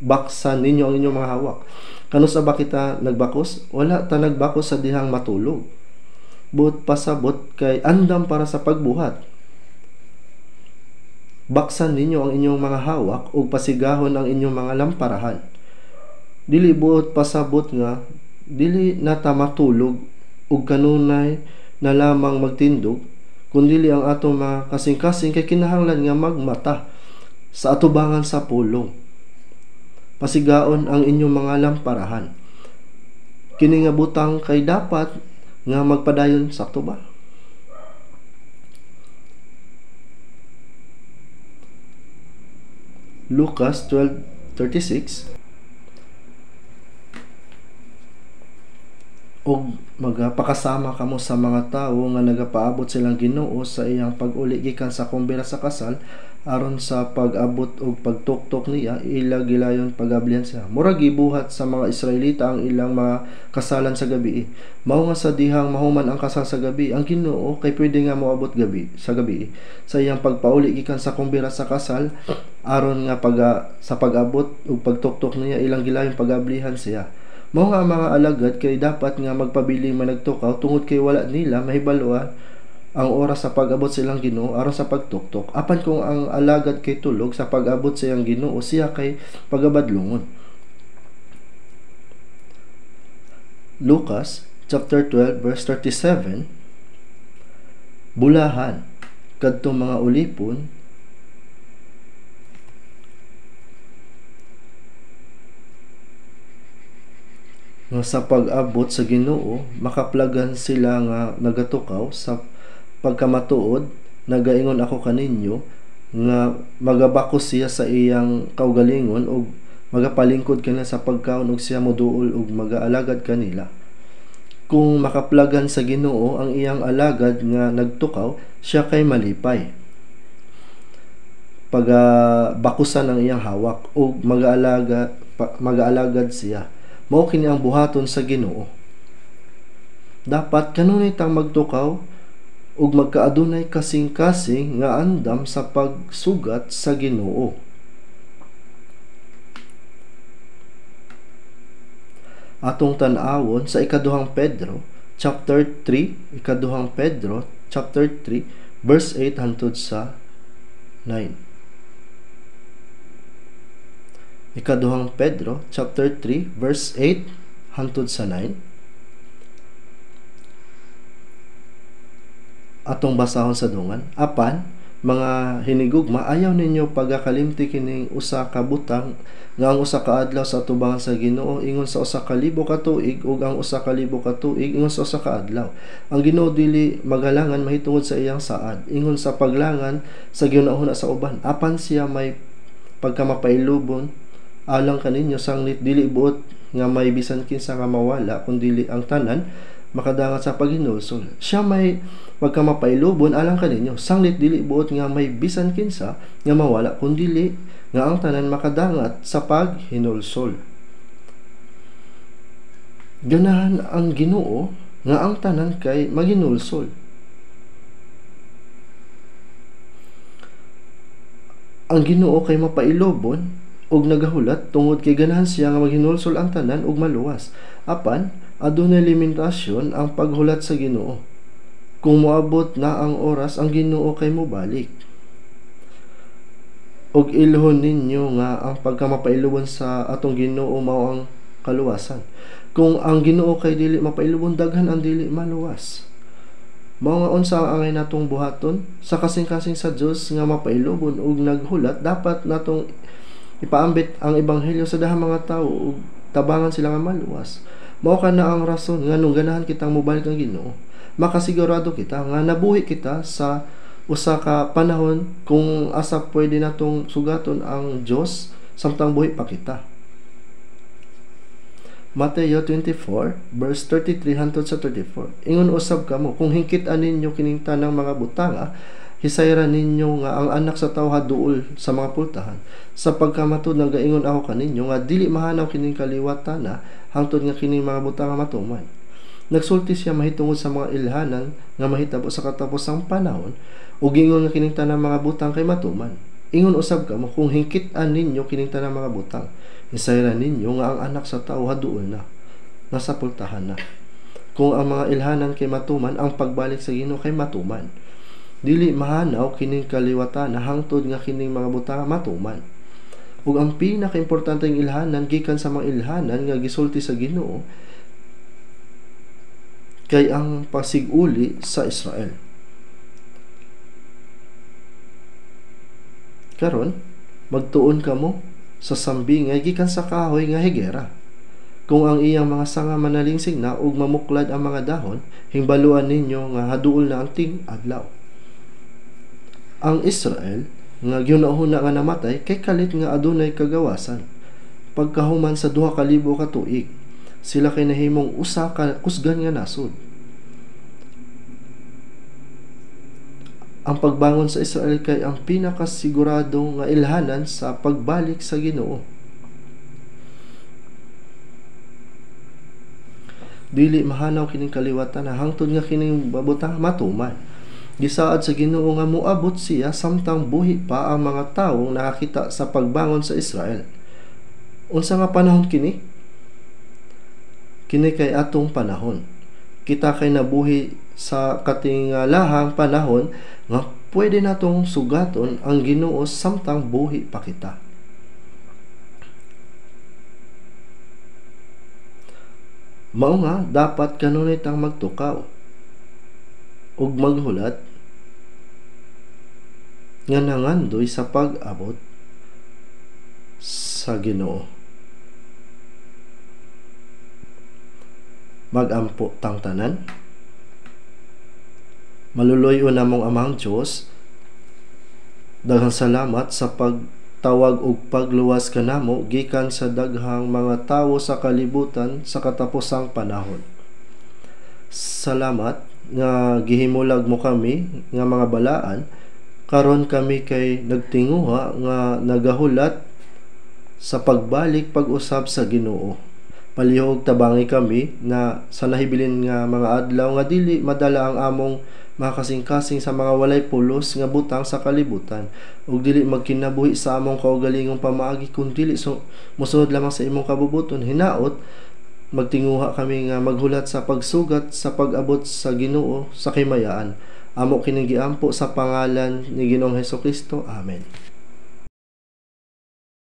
Baksan ninyo ang inyong mga hawak. Kanus-a ba kita nagbakos? Wala ta nagbakos sa dihang matulog. Buot pasabot kay andam para sa pagbuhat. Baksan ninyo ang inyong mga hawak ug pasigahon ang inyong mga lamparahan. Dili buot pasabot nga dili na ta matulog ug kanunay na lamang magtindog, kundili ang atong mga kasing-kasing kay kinahanglan nga magmata sa atubangan sa pulong. Pasigaon ang inyong mga lamparahan. Kini nga butang kay dapat nga magpadayon, sakto ba? Lucas 12:36 og magapakasama kamo sa mga tawo nga nagapaabot silang Ginoo sa iyang pag-uli gikan sa kumbira sa kasal, aron sa pag-abot og pagtuktok niya ila gilayon pagablihan siya. Murag gibuhat sa mga Israelita ang ilang mga kasalan sa gabi. Mao nga sa dihang mahuman ang kasal sa gabi, ang Ginoo kay pwede nga moabot gabi sa gabi sa iyang pagpauli gikan sa kumbira sa kasal, aron nga sa pag-abot og pagtuktok niya ilang gilayon pagablihan siya. Mao nga ang mga alagad kay dapat nga magpabiling managtukaw tungod kay wala nila mahibaloan ang oras sa pag-abot sa ilang Ginoo aron sa pagtuktok. Apan kung ang alagad kay tulog sa pag-abot sa iyang Ginoo, siya kay pagabadlungon. Lucas chapter 12 verse 37. Bulahan kadtong mga ulipon nga sa pag-abot sa Ginoo makaplagan sila nga nagatukaw. Sa pagkamatuod nagaingon ako kaninyo nga magabakos siya sa iyang kaugalingon ug magapalingkod kanila sa pagkaon ug siya moduol ug magaalagad kanila. Kung makaplagan sa Ginoo ang iyang alagad nga nagtukaw, siya kay malipay pagabakusan ang iyang hawak ug magaalagad siya. Mao kini ang buhaton sa Ginoo. Dapat kanunay tang magtukaw ug magkaadunay kasing-kasing nga andam sa pagsugat sa Ginoo. Atong tan-awon sa ikaduhang Pedro chapter 3, ikaduhang Pedro chapter 3 verse 8 hangtod sa 9. Ikaduhang Pedro chapter 3 verse 8 hangtod sa 9. Atong basahon sa dungan. Apan mga hinigugma, ayaw ninyo pagakalimti kining usa ka butang nga ang usa ka adlaw sa atubangan sa Ginoo ingon sa 1,000 ka tuig ug ang 1,000 ka tuig ingon sa usa ka adlaw. Ang Ginoo dili magalangan mahitungod sa iyang saad ingon sa paglangan sa gihunahuna sa uban. Apan siya may pagkamapailubon alang kaninyo sanglit dili buot nga may bisan kinsa nga mawala kun dili ang tanan makadangat sa paghinulsol. Siya may pagkamapailubon alang kaninyo sanglit dili buot nga may bisan kinsa nga mawala kun dili nga ang tanan makadangat sa paghinulsol. Ganahan ang Ginoo nga ang tanan kay maghinulsol. Ang Ginoo kay mapailobon og nagahulat tungod kay ganahan siya nga maghinulsol ang tanan ug maluwas. Apan adunay limitasyon ang paghulat sa Ginoo. Kung moabot na ang oras, ang Ginoo kay mobalik. Og ilhon ninyo nga ang pagkamapailubon sa atong Ginoo mao ang kaluwasan. Kung ang Ginoo kay dili mapailubon, daghan ang dili maluwas. Mao nga unsa ang angay natong buhaton sa kasing-kasing sa Dios nga mapailubon ug naghulat, dapat natong ipaambit ang ebanghelyo sa dahang mga tawo ug tabangan sila nga maluwas. Mao kana ang rason nganong ganahan kitang mobalik ang Ginoo. Makasigurado kita nga nabuhi kita sa usa ka panahon kung asa pwede natong sugaton ang Dios samtang buhi pa kita. Mateo 24 verse 33 hangtod sa 34. Ingon usab kamo, kung hingkit-an ninyo kining tanang mga butanga, hisayra ninyo nga ang anak sa tawo haduol sa mga pultahan. Sa pagkamatud nagaingon ako kaninyo nga dili mahanaw kining kaliwatan na hangtod nga kining mga butanga matuman. Nagsulti siya mahitungod sa mga ilhanan nga mahitabo sa katapusang panahon, ug ingon nga kining tanang mga butang kay matuman. Ingon usab kamo, kung hingkit-an ninyo kining tanang mga butang, hisayra ninyo nga ang anak sa tawo haduol na, nasa pultahan na. Kung ang mga ilhanan kay matuman, ang pagbalik sa Ginoo kay matuman. Dili mahanaw kining kaliwatan na hangtod nga kining mga butang matuman. Ug ang pinakaimportanteng ilhanan gikan sa mga ilhanan nga gisulti sa Ginoo kay ang pasiguli sa Israel. Karon, magtuon kamo sa sambingay gikan sa kahoy nga higera. Kung ang iyang mga sanga manalingsing na ug mamuklad ang mga dahon, hingbaluan ninyo nga haduol na ang ting-adlaw. Ang Israel nga gihuna-huna nga namatay kay kalit nga adunay kagawasan. Pagkahuman sa 2,000 ka tuig, sila kay nahimong usa ka kusgan nga nasod. Ang pagbangon sa Israel kay ang pinakasigurado nga ilhanan sa pagbalik sa Ginoo. Dili mahanaw kining kaliwatan na hangtod nga kining babutang matuman. Gisaad sa Ginoo nga moabot siya samtang buhi pa ang mga tawong nakakita sa pagbangon sa Israel. Unsa nga panahon kini? Kini kay atong panahon. Kita kay nabuhi sa katingalahang panahon nga pwede natong sugaton ang Ginoo samtang buhi pa kita. Mao nga dapat kanunay tang magtukaw ug maghulat nga nangandoy sa pag-abot sa Ginoo. Magampo tang tanan. Maluloy-on namong Amang Dios, daghang salamat sa pagtawag ug pagluwas kanamo gikan sa daghang mga tawo sa kalibutan sa katapusang panahon. Salamat nga gihimulag mo kami nga mga balaan, karon kami kay nagtinguha nga nagahulat sa pagbalik pag-usab sa Ginoo. Palihog tabangi kami na sa nahibilin nga mga adlaw nga dili madala ang among mga kasing-kasing sa mga walay pulos nga butang sa kalibutan, ug dili magkinabuhi sa among kaugalingong pamaagi kun dili mosunod lamang sa imong kabubuton. Hinaot magtinguha kami nga maghulat sa pagsugat sa pag-abot sa Ginoo sa kimayaan. Amo kining giampo sa pangalan ni Ginoong Hesukristo. Amen.